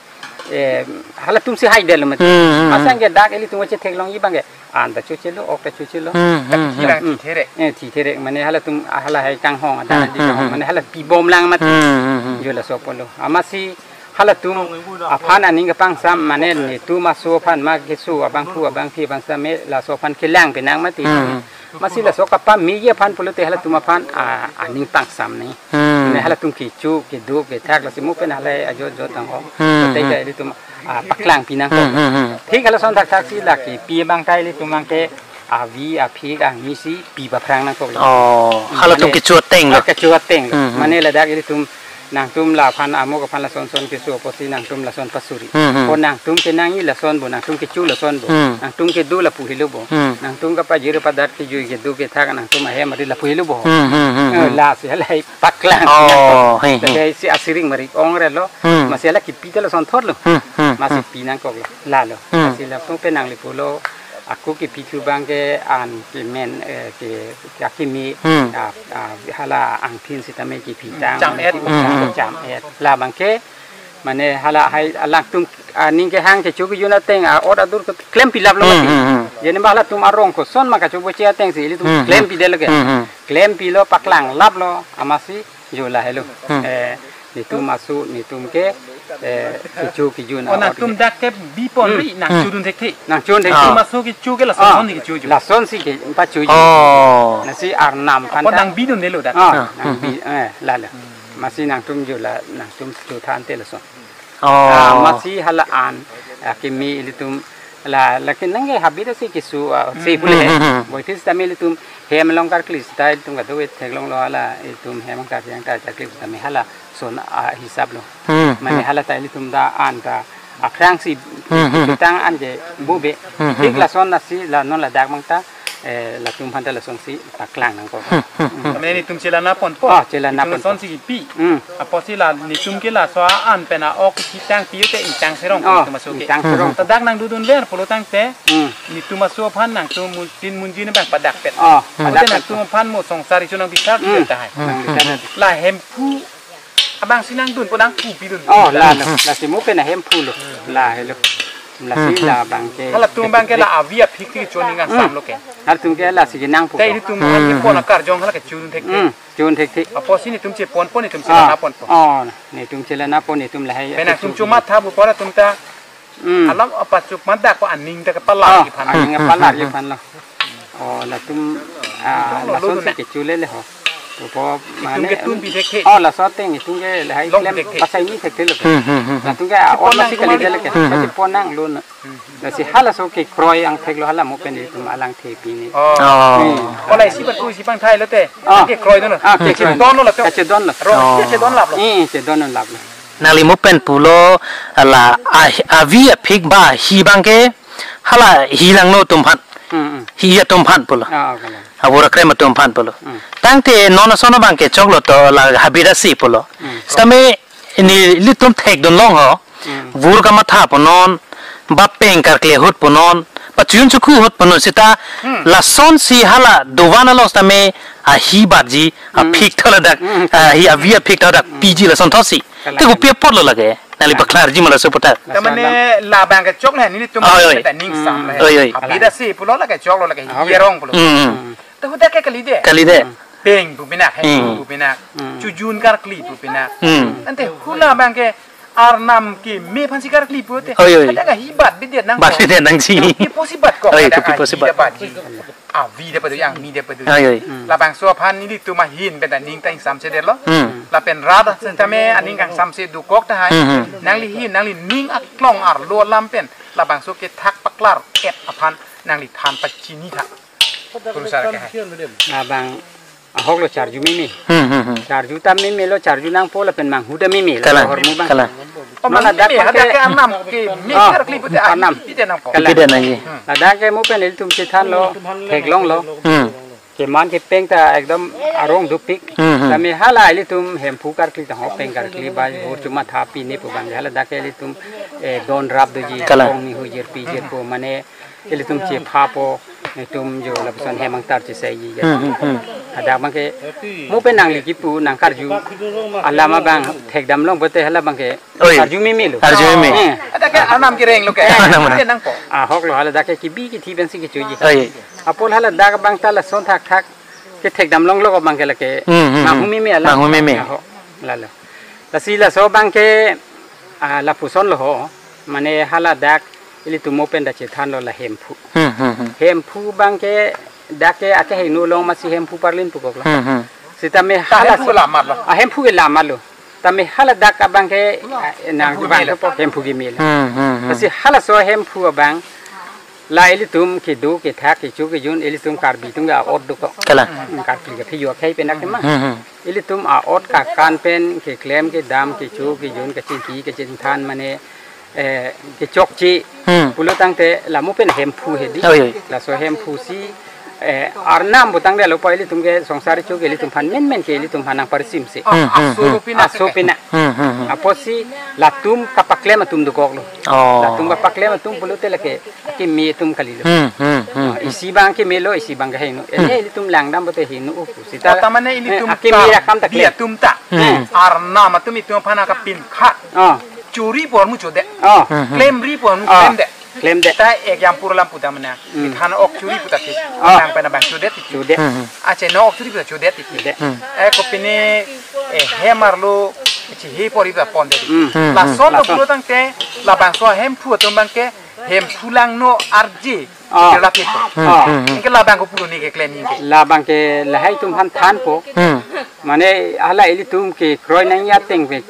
eh, halatum si haidetlo mati. Hmm, hmm, hmm. Asang ke dak ilitum chetheklongji abang ke. An ta chochelo, ok ta chochelo. Hmm, hmm, Tapi hmm. Dak Hmm. Thi the re. Eh, thi the re. Mane halatum halahai kanghong ada Hmm, di hmm, kanghong. Hmm. Mane hala pibom lang mati. Hmm, hmm, hmm. Jo laso apotlo. Amatsi halatum aphan aning kapangsam mane netum aso aphan ma keso abangphu abangphi abang same laso aphan kelang penang mati. Hmm. Amatsi laso kapameji aphan pulote halatum aphan, ah, aning pangsam ni. Hmm. Ne halatum kecho kedo kethak lasi mo pen halai ajo jo tangho. Hmm, Tei hmm. Ka ilitum, ah, paklang pinangkok. Hmm, hmm, hmm. Thik halason thakthak si la kepi abang ta ilitum abang ke avi aphik angmi si pi paphrang nangkoklo. Oh, Hmm, halatum mane kecho atenglo. Ah, kecho atenglo. Hmm, hmm. Mane ladak ilitum nangtum laphan amo kaphan lason son keso apotsi nangtum lason pasuri. Hmm, hmm. Ko nangtum kenangji lason bo, nangtum kecho lason bo. Hmm. Nangtum kedo lapu helo bo. Hmm. Nangtum kapajir padat kejui kedo kethak nangtum ahem ari lapu helo bo. Hmm, hmm, hmm, Eh, hmm. Lasi halai paklang. Oh, he, he. Tadai si asiring marik ong relo. Hmm. Amatsi hala kepi ta lasonthotlo. Hmm, hmm, Amatsi hmm. Pi nangkoklo. Lalo. Hmm. Amatsi latum pen nangli pulo. Ako kepi thu abang ke an kemen, eh, ke, ke akimi, Hmm. ah, ah, hala angthin sitame kepi tang, Cham-et. Hmm, hmm. Cham-et. Labang ke, mane halahai alangtum, ah, aning kehang kecho kejun ateng, ah, ot adur ke klem pilaplo Hmm, mati. Hmm, hmm. Jadi ma halatum arong koson ma kachoboche ateng si ilitum Hmm, klem hmm. Pidetlo ke. Hmm, hmm. Klem pilo paklang laplo, amatsi Jo lahelo. Hmm. Eh, netum aso, netum ke, eh, kecho kejun Oh, a-ot nangtum ke. Dak ke bipon Hmm. Ri, nang Hmm. Chodun thekthe. Nang chodun thekthe. Ah. Netum aso kecho ke lason Ah. Son kecho jo. Lason si ke, empat chojo. Oh. Lasi arnam Apot phanta. Nang bidun delo dak. Ah, Ah. nang Hmm, bi, hmm. Eh, lalo. Amatsi nangtum jo la, nangtum chothan te lason. Oh. Ah, amatsi hala an, ah, kimi ilitum la, lake nangke habit asi keso, ah, Hmm, si pule. Hmm, hmm, hmm. Boitis tame ilitum hem along karkli style tum kado theklonglo hala ilitum hem along karkli yang ta karkli tame hala son, ah, hisaplo. Hmm, Mane hmm. Hala ta ilitum ta an ta aphrang si Hmm, hmm, hmm. Chutang an ke bube. Hmm, hmm, Thik hmm. Lason asi la non ladak abang ta, eh, latum phanta lason si paklang nangkok. Hmm, hmm, hmm. Mane netum chelana ponpo. Oh, chelana Netum ponpo. Son si pi. Hmm. Apotsi la netum ke laso an pen a-ok kithang pi te ingtang serong Oh, netum aso ke. Ingtang serong. Tadak nang dodun ver pulo tangte. Hmm. Netum aso aphan nangtum mun-, tin munji ne bang padak pet. Oh, Hmm. Padak Ate pet. Nangtum aphan mo songsar isu nang bisar Hmm. Pet tahai. Hmm. Nang bisar. Hmm. La hemphu abang si nangdunpo nangphu pidun. Oh, la lo. Lasi mo pen a hemphu lo. Lahelo. Lasi Hmm. Labang ke. Halatum abang ke la avi aphik ti choni ngang Hmm. Samlo ke. Halatum ke lasi kenangpo. Te ilitum Hmm. Hal ke pon Hmm. Akar jong hala ke chun thekthe. Hmm. Chun thekthe. Apotsi netum cheponpo netum Ah. Chelana ponpo. Oh, netum chelana pon netum lahai. Pen nangtum chuma tha bu pora tum ta. Hmm. Alam apa chuk madak ko aning ta kepala Ah, iphan. Aning kepala iphan lo. Oh, latum, ah, Latum lo lason lo si na. Kecho lele ho. Upo Itum mane ke tun bi thekthe. Oh, laso ateng itum ke lahai Long klem thekthe. Pasai ni thekthe lo. Hmm, hmm, hmm, hmm. Latum ke Chepon oh, nang masi kali tumal. Dele ke. Hmm, hmm. Chepon nanglo na. Lasi halaso kekroi angthek lo hala mo pen itum alang the pini. Oh. Oh. Hmm. Ola isi batu isi pangthai lote. Ah. Kekroi dono. Ah, kekroi. Chedon lo lato. Kachedon lo. Ro, Oh. Chedon laplo. Eh, chedon laplo. Nangli mo pen pulo la a-, avi aphik ba hi abang ke hala hi langno atum aphan. Hmm, hmm. Hi atum aphan pulo. Ah, kalang. Abura krem atum aphan pulo. Hmm. Tangte non ason abang ke choklo to la habit asi pulo. Hmm. Sitame nelitum thekdun long ho. Hmm. Bur kamatha punon, ba peng karkle ahut punon, ba chun chuku ahut punon sita Hmm. Lason si hala dovan along sitame ahi batji, Hmm. Aphik tho ladak, Hmm. Ahi avi aphik tho dak Hmm. Piji lason thotsi. Te kopi apotlo lake? Nangli paklarji ma laso aputhak. Tamane labang kechok le nelitum, oi, oi, ta ning sam le. Oi, oi. Abida si pulo lake choklo lake, ah, oi, yerong pulo. Hmm, hmm. Te hadak ke kalidet. Kalidet. Peng pu pinak, hmm, hemphu pu pinak. Hmm. Chojun karkli pu pinak. Hmm. Ante hala abang ke arnam keme aphansi karkli pulote. Oi, oi. Hadak ke hi bat bidet nang. Bat bidet nangji. Kopi pusi bat ko. Oi, hadak kopi pusi bat. Avi de padu, angmi de padu. Oi, oi. Hmm. Labangso aphan nelitum ahin pen ta ning ta ingsamsedetlo. Hmm. Lapen rat sitame aning kangsamse dokok tahai. Hmm, hmm. Nangli hin, nangli ning aklong arlo alam pen labangso kethak paklar-et aphan nangli than pachini tha. Kurusar ke hai. Labang ahoklo, charju meme. Hmm, hmm, hmm. Charju ta memelo, charju nangpo lapen manghu ta memelo. Kalang, hormu abang. Kalang. Oh, mana meme, dak hadak ke, ke arnam keme, oh, karkli pulote arnam. Pite nangpo. Kalang. Pite nangji. Hmm. Ladak ke mo pen ilitum chethanlo, theklonglo. Hmm. Keman kepeng ta ekdom arong dopik. Hmm, hmm. Tame hala ilitum hemphu karkli ta ho peng karkli bai, hor chuma tha pine pu abang. Hala dak ke ilitum, eh, don rap doji, kalang, kong ni ho jirpi jirpo, mane ilitum chephapo, itum jo lapuson hem angtar chesaiji. Hmm, hmm, hmm. Hadak abang ke, mo pen nangli kipu, nang karju alam abang thekdam long pulote hala abang ke, oi, karju memelo. Karju meme. Eh. Hadak ke arnam kerenglo ke. Eh. Arnam, arnam. Pite nangpo. Ahoklo, hala dak ke kebi kethe pensi kechoji. Oi. Apot hala dak abang ta lason thakthak kethekdam longlo abang ke lake. Hmm, hmm, hmm. Manghu meme alam. Manghu meme. Ahok, lalo. Lasi laso abang ke, ah, lapuson lo ho. Mane hala dak ilitum mo pen ta chethanlo la hemphu. Hmm, hmm, hmm. Hemphu abang ke dak ke akehingno along masi hemphu parlin pukoklo. Hmm, hmm. Sitame ta hala hemphu so, la matlo. Ah, hemphu ke la matlo. Tame hala dak abang ke, ah, nang hemphu abang melo. Ke po hemphu kemelo. Hmm, hmm, hmm. Lasi halaso hemphu abang la ilitum kedo kethak kecho kejun ilitum Karbi atum ke a'ot dokok. Kalang. Hmm, Karbi ke phi yo khai penak ma. Hmm, hmm. Ilitum a'ot kakan pen keklem kedam kecho kejun kachingki kachingthan mane, eh, kechokche. Hmm. Pulo tangte la mo pen hemphu hedi. Oi, oi. Laso hemphu si, eh, arnam pu tangdetlo po ilitum ke songsar cho ke ilitum aphan menmen ke ilitum aphan nangparsimse. Hmm, hmm, hmm. Aso pina. Aso pina. Hmm, hmm, hmm. Apotsi latum kapaklem atum dokoklo. Oh. Latum kapaklem atum pulote lake keme atum kalilo. Hmm, hmm, hmm, hmm. Isi abang kemelo, isi abang kehingno. Hmm. Ene ilitum langdam pulote hingno upu. Sita, oh, tamane ilitum, eh, akeme ka-, rakam ta bi klem atum ta. Hmm. Arnam atum itum aphan akapinkha. Oh. Choripo ahormu chodet. Oh. Hmm, hmm. Klemripo ahormu, oh, klemdet. Klemdet. Ta ek jam pur lam puta mena. Hmm. Than ok chori puta ke. Oh. Tang pen abang chodet. Chodet. Hmm, hmm. Ache no ok chori puta chodet. Chodet. Hmm. Eh, kopine, eh, hem arlo chehe pori puta pondet. Hmm. Hmm, hmm. Lason, lason. Pulo tangte labangso hemphu atum abang ke hemphu langno arje. Ah. Ke la pito. Hmm, ah, hmm, hmm. Anke labang kopilo ne keklem ningke? Labang ke lahai atum aphan thanpo. Hmm. Mane hala ilitum kekroi nangji ateng pen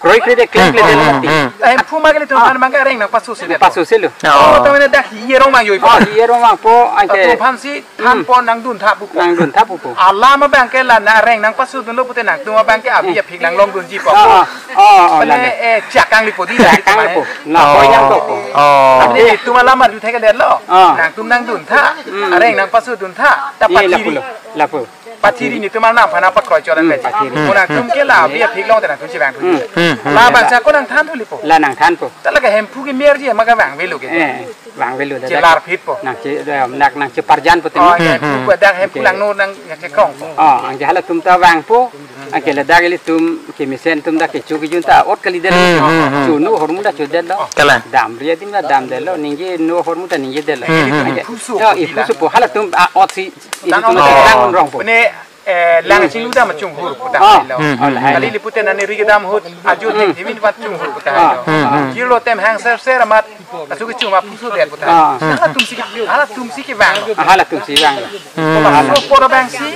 kroikre de, klem, hmm, klem de, hmm, lati. Hmm. Eh, hemphu ma ke ilitum aphan, ah, abang ke areng nangpasose de. Pasoselo. Oh, oh, tamane dak hi erong abang joi po. Ah, hi erong abang po, anke. Atum aphansi thanpo, hmm, nangduntha pupo. Nangduntha pupo. Alam abang ke la nang areng nangpasodunlo pute nangtum abang ke abi, hmm, aphik lang longdunji po. Ah, ah, ah, ah, mane, lalo. Eh, chakang lipo di la. Chakang lipo. La, oh, koyang po. Oh. Ante itum alam arju thekdetlo. Ah. Nangtum nangduntha. Hmm. Areng nangpasoduntha. Ta, eh, pathiri. Lapulo, lapu. Pathiri nelitum arnam aphan pakroi cholan, hmm, vet. Pathiri. Mo nangtum ke la abi aphik longte nangtum chevang. Hmm. Hmm, hmm. Labang chakon nangthan thulipo. La nangthanpo. Ta lake hemphu kemerji ma kevangvelo ke. Eh, vangvelo dak. Chelar phitpo. Nang che, eh, nang, nangcheparjan po te. Oh, hmm, hemphu, hmm, dak hemphu, oke, langno nang nangchekrongpo. Oh, anke halatum ta vangpo. Anke ladak ilitum kemesen atum dak kecho kejun ta a'ot kalidet. Hmm, hmm, hmm. Chono ahormu ta chodetlo. Kalang. Damri adim ta damdetlo. Ningje no ahormu ta ningjedetlo. Hmm, hmm, hmm. Anke, iphuso, ya, iphusopo. Halatum a'otsi ilitum ta, oh, lang rongpo. Pune, eh, lang, hmm, chinglu dam achunghur puta, oh, lo. Hmm, hmm, hmm. Kali lipute nani ri kedam ahut, ajo, hmm, thek thimin vat chunghur puta, ah, lo. Hmm, hmm. Jirlo tem hang ser ser amat, asu kechung aphusodet puta. Ah. Halatumsi, halatumsi kevang. Ah, halatumsi vang. Hmm. Laso apor abangsi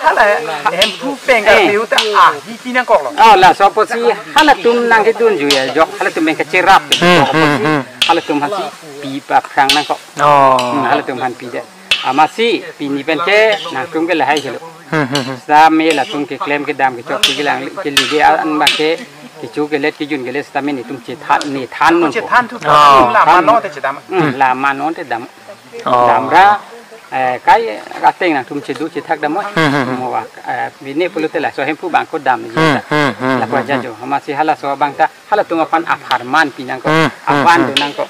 hala hemphu peng, eh, karkli ahut ta, ah, hi pi nangkoklo. Oh, laso apotsi halatum nangkedunji ajok, halatum pen kacherap. Hmm, hmm, hmm. Halatum aphansi pi paphrang nangkok. Oh. Hmm, halatum aphan pidet. Amatsi pini pen ke nangtum ke lahai helo. Hmm, hmm, hmm. Sitame latum keklem kedam kechok kelang kelide an abang ke, kecho kelet kejun kelet sitame netum chethan, nethan nonpo. Chethan thu. Oh. La mane te chedam. Hmm, la mane te dam. Oh. Damra, eh, kai ateng nangtum chedu chethak dam. Hmm, hmm, hmm. Mo wa, eh, bine pulote laso hemphu abang ko dam ji. Hmm, hmm, hmm, hmm, hmm. Lapu aja jo. Amatsi halaso abang ta halatum aphan apharman pi nangkok, hmm, hmm, aban, hmm, do nangkok.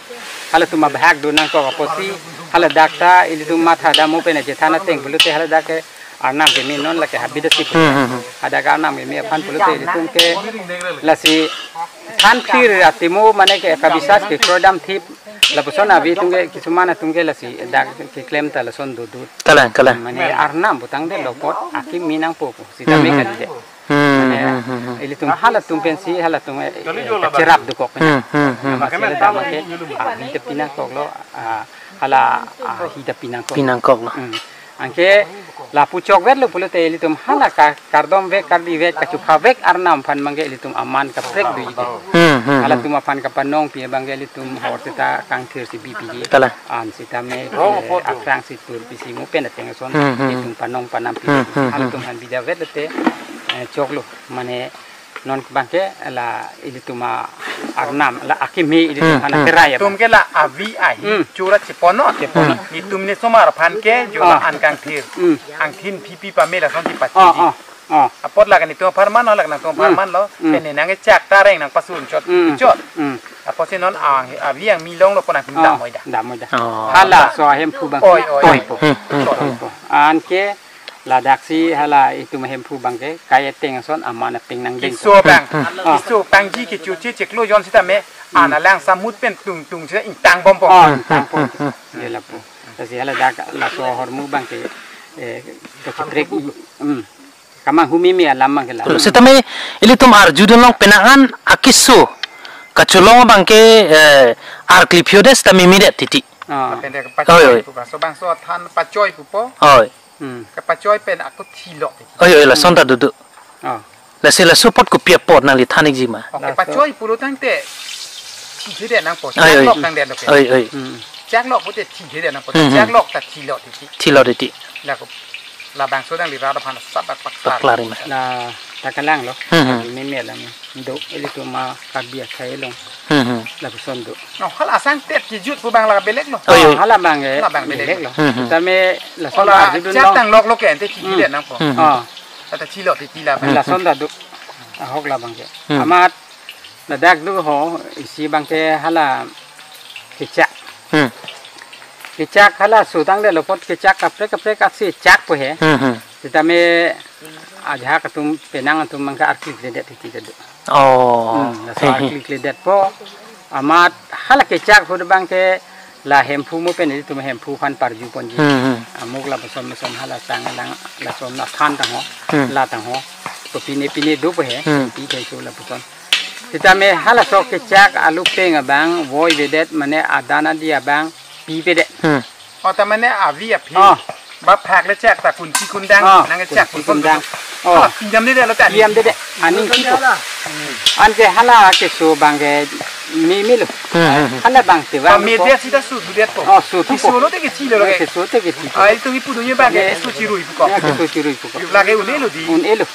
Halatum abahak do nangkok, apotsi haladak ta ilitum matha dam mo pen chethan ateng pulote haladak ke Arnam keme non lake habit asi pu. Hmm, hmm, hmm. Hadak arnam keme aphan pulote ilitum ke lasi than thir atimo mane ke kabisas ke krodam thip lapuson avi atum ke kisuman atum ke lasi dak keklem ta lason dodot. Kalang, kalang. Mane arnam putangdet lo apot akeme nangpo pu. Sitame Hmm, hmm. kalide. Hmm, Mane hmm, hmm, hmm. ilitum halatum pensi halatum eh, eh, kacherap dokok. Hmm, hmm, hmm. Mane sila dam ke avi ta pinangkoklo, ah, hala ahi ta pinangkok. Pinangkoklo. Hmm. Anke lapu chokvetlo pulote ilitum hala ka kardom vek kardi vek kachupha vek arnam aphan abangke ilitum aman kaprek do ide. Hmm, hmm, hmm. Halatum aphan kapanong pi abangke ilitum hor seta kangthir si bipi di. Kalang. An sitame eh, akrang si tur pisi mo pen ateng ason Hmm, hmm. ilitum panong panam pi. Hmm, hmm, hmm. Halatum aphan bida vet lote eh, choklo mane non abangke la ilitum arnam la akeme ilitum Hmm, aphan hmm. kerai apa. Tum ke la avi ahi Hmm. chura chepono. Chepono. Netum ne osomar aphan ke jula Ah. an kangthir. Hmm. Angthin pipi pame lason si pachi. Ah, ah, ah. Apot lake netum apharman lo, lake nangtum Hmm. apharman lo. Hmm. Pen ne nangkechak ta reng nangpasun chot Hmm. chot. Hmm. Apotsi non ang avi angmi longlo pon ang Ah, dam oida. dam oida. Oh. Hala so ahemphu abang Oi, oi. toipo. Hmm, hmm, Toipo. hmm. Anke ladaksi hala itum ahemphu abangke kai ateng ason aman apeng nangdeng. Keso abang, Hmm, hmm. keso pangji kechoche cheklo jon sitame, Hmm. an alang samut pen tung tung sita ingtang bompo. Oh, Hmm, tangpo. hmm, hmm. Ye lapu. Lasi hala dak laso ahormu abangke eh, kachiprek i. Hmm. Kamanghu meme alam abangke la. Sitame ilitum arjudunlong penang an akeso kacholong abangke eh, arkli phiodet sitame memedet titi. Ah. Pen de Oi, oi. kepachoi pu bangso bangso than pachoi pupo. Oi. Hmm. Kepachoi pen ako thilo. Oi, oi, lason ta dodo. Ah. Lasi laso apot kopi apot nangli than ikji ma. Oke, Laso. pachoi pulo tangte thithedet nangpo. Oi, oi. Chaklok tangdetlo ke. Oi, oi. Hmm. Chaklok pute thithedet nangpo. Hmm, hmm. Chaklok ta thilo titi. Thilo titi. Lako labangso dang di rada phana sat dak paklar. Paklar ma. La ta kalanglo. Hmm, hmm. Meme alam. Do ilitum a Karbi akhei along. Hmm, hmm. Lapuson do. Oh, hal asang tet kijut pu abang la belek lo. Oh, iya. Ah, hala abangke Hala abang belek. belek lo. Hmm, hmm. Tame lason Ola arjudunlong. Chak tangloklo ke ante Hmm. thithedet nangpo. Hmm, hmm. Ah. Ata thilo titi la abang. Lason ta do. Ahok la abangke. Hmm. Amat ladak do ho isi abangke hala kechak. Hmm. Kechak hala sutangdetlo apot kechak kaprek kaprek aksi chakpo he. Hmm, hmm. Sitame ajahak atum penang atum abangke arklikledet titi kedo. Oh. Hmm, laso He, he. arklikledetpo. Amat hala kechak ahut abangke la hemphu mo pen ilitum hemphu aphan parju ponji. Hmm, hmm. Amuk lapuson lason hala sang lang lason la than tangho. Hmm. La tangho. To pine pine dopo he. Hmm. Pi thekso lapuson. Sitame halaso kechak alupeng abang voivedet mane adan adi abang pipedet. Hmm. Oh, ta mane avi aphi. Oh. Ba phak le chak ta kunchi kundang, Oh, nang chak kunchi kunso kundang. kunso. Oh. Hala pidamdedetlo ta. Pidamdedet. Aning kipo. Anke hala keso abangke memelo. Hmm, hmm, hmm. Hala abang te Ba abang media ko. sita sududetpo. Oh, sudupo. Keso lote kechilo lake. Keso te kechi. Ah, itu ipu dunia abangke Ye. keso chirui puko. Ya, keso chirui puko. Lake un-elo di. Un-elo.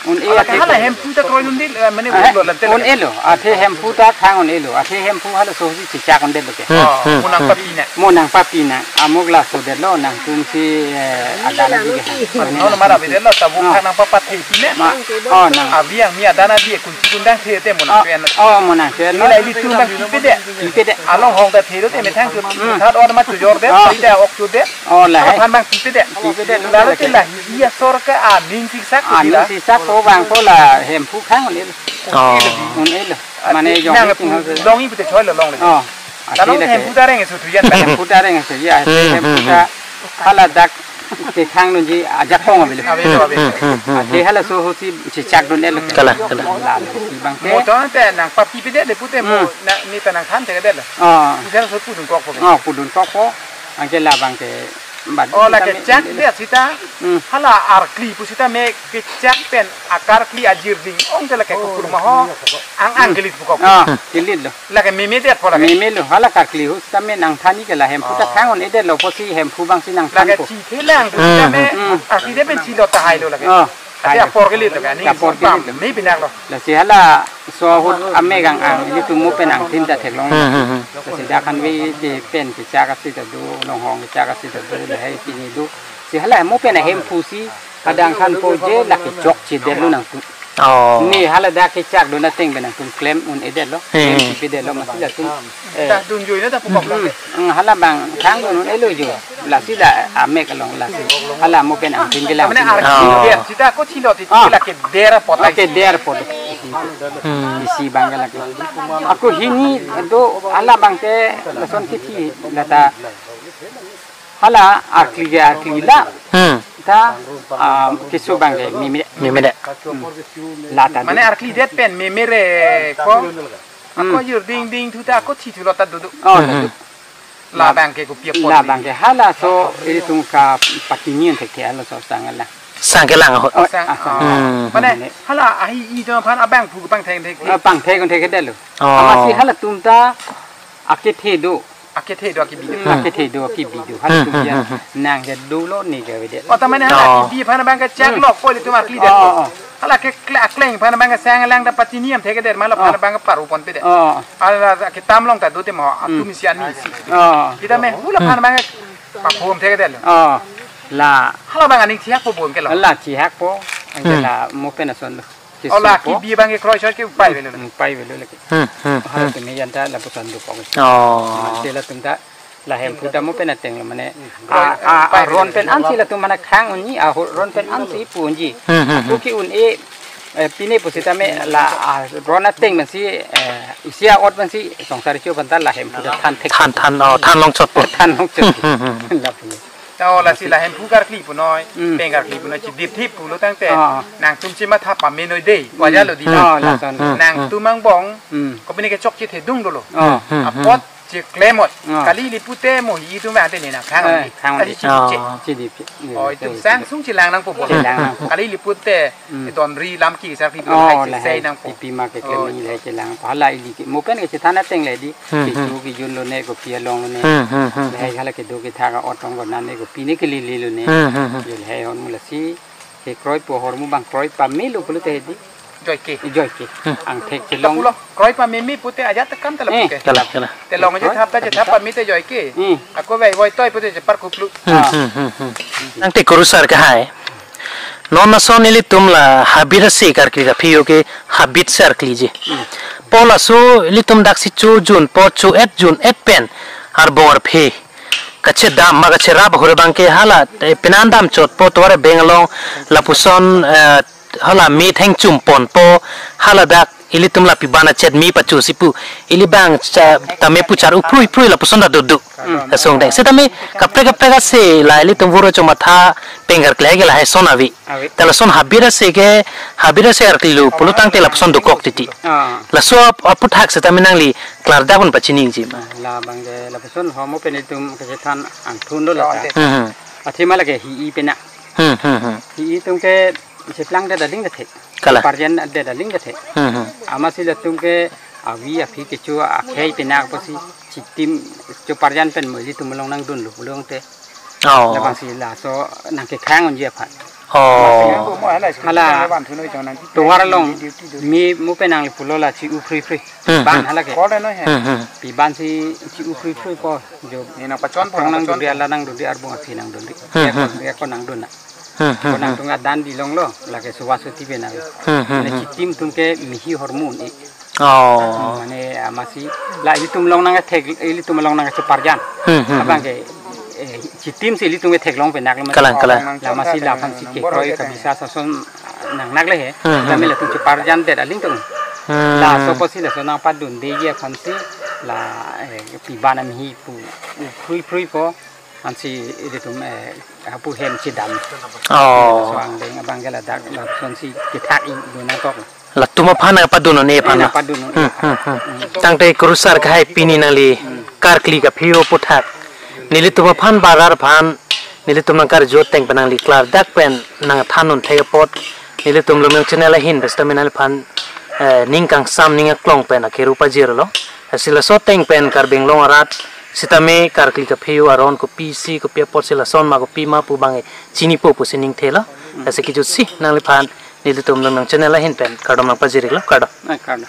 Un-e Hala ate hala ko. hemphu ta kroidunde, eh, mane Eh, un-elo lante. Un-elo. Athe hemphu ta khang un-elo. Athe hemphu halaso si chechak undetlo ke. Hmm, Oh, hmm, mo nang hmm. papi na. Mo nangpapi na. Amuk lasodetlo nangtumsi eh, adan adi ke. Nono mara bedetlo tabu Ah. khang nangpapathe pine. Ma, oh, nang. Avi angmi adan adi kunchi kundang the te mo nang Ah, pen. oh, mo nang pen. Ila ilitum nang pipedet. Pipedet. Along hong ta thelo te methang tu Hmm. that or ma tu jor de, Ah. ida ok tu de. Oh, lahai. Aphan abang pipedet. Pipedet. Lalu te la hi asor ke aning siksak Aning sila. siksak ko abang ko la hemphu khang un-elo. Oh. Un-elo. Mane jong Nang pu- tingho se. Long ipu te choi lo long le. Oh. Athe Lalu lake. hemphu ta reng sutu yan. Hemphu ta reng se ya. Hmm, Hemphu hmm, ta hmm. hala dak kekhang nunji ajak kong avelo. Avelo, avelo. Hmm, hmm, hmm, Athe hmm. halaso ho si chechak dun-etlo. Kalang, kalang. Lalo si abangke. Mo to te nangpapi pedet de pute mo Hmm. na ni ta nangthan te de lo. Oh. Pu halaso pudun kokpo. Oh, pudun kokpo. Anke la abangke. Bad Oh, lake kami chak dia sita. Hmm. Hala arkli pu sitame kechak pen akarkli ajir ding ong te lake Oh, kupur maho. Ang ang Hmm. kelit puko. Ah, kelitlo. Lake memedetpo lake. Memelo, hala karkli ahut sitame nangthan-ik ke la hemphu ta Oh. khang un-edetlo apotsi hemphu abangsi nangthan Lake ko. chithelang pu Hmm, sitame hmm. Hmm. arti de pen chilo tahailo lake. Oh, Ate hailo. apor kelitlo ke ani Apor bam kelitlo. me binaklo. Lasi halaso ahut amek ang ang ilitum mo pen angthin ta theklong. Hmm, hmm, hmm. Lasi dak khanve te pen kechak asi ta do, longhong kechak asi ta do, lahai pini do. Si hala mo pen ahemphu si adang thanpo je lake chokchedetlo nangtum. Oh. Ne hala dak kechak dun ateng pen nangtum klem un-edetlo. Hmm. Klem pipedetlo, masi latum. Eh. Dak dunjoi na ta pupok lang. Hmm. Hmm, hala bang khang dun un-elo jo. Lasi la amek along lasi. Hala mo pen angthin kelang. Mane ar Oh. Sita ako thilo ti Oh. Lake der apot. Lake der apot. Hmm. Isi bang kelak. Ako hini do hala bang ke lason kithi lata hala arkli ke arkli la. Hmm. Ta, ah, keso bang ke meme. Meme de. Hmm. Lata Mane do. Arkli det pen meme re ko. Ako Hmm. Jur ding ding thu ta ako thi thu lo ta dudu. Oh, Hmm. dudu. La bang ke kopi apot La ni. Bang ke halaso ilitum kapatini un thekthe halaso sang la. Sang kelang ahut. Oh, Sang, ah, sang. Oh. Hmm. Mane hala ahi-i jo aphan abangphu pangthek thek. Ah, pangthek un thekthedetlo. Oh. Amatsi halatum ta akethe do. Akethe do akibi. Hmm, akethe do akibi do. Hmm, Halatum hmm, dia hmm, hmm. Nang ke dolo ne ke avedet. Oh, ta mane hala Oh. Kibi aphan abang ke chak Hmm. Lok po ilitum arkli Oh, det. Oh, oh. Hala ke kle-, akleng aphan abang ke sang lang ta patini am thekthedetlo Oh. Aphan abang ke paru ponpedet. Oh. Hala kitam long ta do te mo atum Hmm. Isi ani isi. Oh. Kita me hula Hmm. aphan abang ke paphum thekthedetlo. Oh. La. Hala bang aning thihak po bon ke lo. La thihak po. Ang Hmm. La mo pen ason lo. Oh, la Kisu po. Kibi bang ke kroi shot ke upai velo. Hmm, upai velo lagi. Hmm, hmm, Hala hmm. Keme yanta lapuson do po. Oh. Mane latum ta la Hemphu ta mo pen ateng lo mane. Kroi, A, eh, a, upai a, ron velo. Pen ansi latum mane khang unji, a, ho-, ron pen ansi pu unji. Hmm, hmm, hmm. Ako ke un-e, eh, pine pusitame la, a, ron ateng mansi, eh, isi a-ot mansi songsar cho banta la Hemphu ta than thek. Than, than, oh, than long chot po. Than long chot. Hmm, hmm, hmm. Lapu. Ta o lasi la Hemphu karkli punoi, Hmm. Peng karkli punoi, chidip thip pulo tangte, Ah. Nangtum chematha pame noi dei, Hmm. Wajalo di. Oh, Hmm, lason. Hmm. Nangtum angbong, Hmm. Kopine ke chokche thedung dolo. Oh. Hmm, hmm. Apot cheklemot. Ah. Kali ili pute mo hi itum ante ne nang khang Eh, di. Khang Asi di. Chidip che. Oh. Chidip che. Oh, itum sang sung chelang nangpo. Chelang nangpo. Kali ili pute Hmm. Donri lam ki sarpi Oh, hai lahai sei nangpo. Ipi ma ke Oh. Klem lahai chelang. Hala ili ke. Mo pen ke chethan ateng le di. Hmm, Kecho hmm. Kejun lone kopi along lone. Hmm, hmm, hmm, Lahai hmm. Hala kedo kethak a-ot tong ko nane kopine kelele lone. Hmm, hmm, hmm. Yo lahai hon mu lasi. Ke kroi po hormu bang kroi pamelo pulote hedi. Joike. Joike. Hmm. Angthek Ta chelong. Pulo, kroi pameme pute ajat kam ta Eh. Lapu ke. Kala, kala. Te long je Kroi, thap ta je thap kapisa. Pamete joike. Hmm. Ako vai voi toi pute je par kuplu. Hmm, Ah. hmm, hmm, hmm. Nangte kurusar ke hai. Non ason ilitum la habit ase karkli kaphi yo ke habit se arkliji. Hmm. Po laso ilitum daksi cho jun po cho et jun et pen arbor phe. Kachedam ma kacherap ahur bang ke hala, eh, penan dam chot po tovar beng along lapuson, eh, hala me thengchum ponpo hala dak ilitum la piban achet me pacho si pu ili bang cha tame puchar uphrui phrui lapuson ta dudu. Hmm. Kasung deng. Setame kaprek kaprek ase la ilitum vuro chomatha peng karkli ke lahai son avi. Avi. Ta lason habit ase ke, habit ase karkli lo pulo tangte lapuson dokok titi. Ah. Laso ap-, aputhak setame nangli klardak un pachiningji ma. La bang ke lapuson ho mo pen itum kachethan angthun do la ta. Hmm, hmm. Athema lake hi-i pena. Hmm, hmm, hmm. Hi-i itum ke cheplang det aling det the. Kala. Parjan det aling det the. Hmm, hmm. Amatsi latum ke avi aphi kecho akhei pena apotsi chitim cho parjan pen mo ilitum along nangdunlo pulo tangte. Oh. Labangsi laso nangkekhang unji aphan. Oh. Hala tovar along me mo pen nangli pulo la chi uphrui phrui. Hmm, Ban hmm. Hala ke. Hmm, hmm. Piban si chi uphrui phrui ko jo. Ni nang pachon po, Kang nang nang pachon duri po. Ala nang duri arbung aphi nang duri. Hmm, Ya ko hmm. Ya ko nangdun na. Hmm, hmm, Ko nang hmm. Tung adan dilong lo lake suwa suti pena. Hmm, hmm, Mane hmm. Chitim atum ke mihi hormon e. Oh. Mane amatsi la ilitum along nangthek ilitum along nangcho parjan. Hmm, hmm, Abang hmm. Ke eh, chitim si ilitum ke theklong penak lo mane. Kalang, kalang. La amatsi laphan si kekroi kabisa sason nang nak le he. Hmm, hmm. Kami latum cho parjan det aling tung. Hmm. Laso apotsi laso nangpadunde ye aphansi la eh, piban mihi pu uphrui phrui po. Ansi ilitum eh, hapu hem chedam. Oh. So angdeng abang ke ladak lasonsi kethak-i dun nangkok. Latum aphan nangpadun un-e aphan. Eh, nangpadun un-e. Hmm, hmm, hmm. Tangte kurusar kahai pini nangli Hmm. Karkli kaphi yo aputhak. Nelitum aphan barar aphan nelitum nangkarju ateng pen nangli klardak pen nangthan un thek apot. Nelitum Longmyong channel ahin pen sitame nangliphan, eh, ning kangsam ning aklong pen akeru pajirlo. Lasi laso ateng pen Karbi Anglong arat sitame karkli kaphi yo aron kopisi kopi apotsi lason ma kopi ma pu bang chinipo pusi ningthelo. Lasi kejutsi nangliphan nelitum Longmyong channel ahin pen kardom nangpajir-iklo, kardom. Eh, kardom.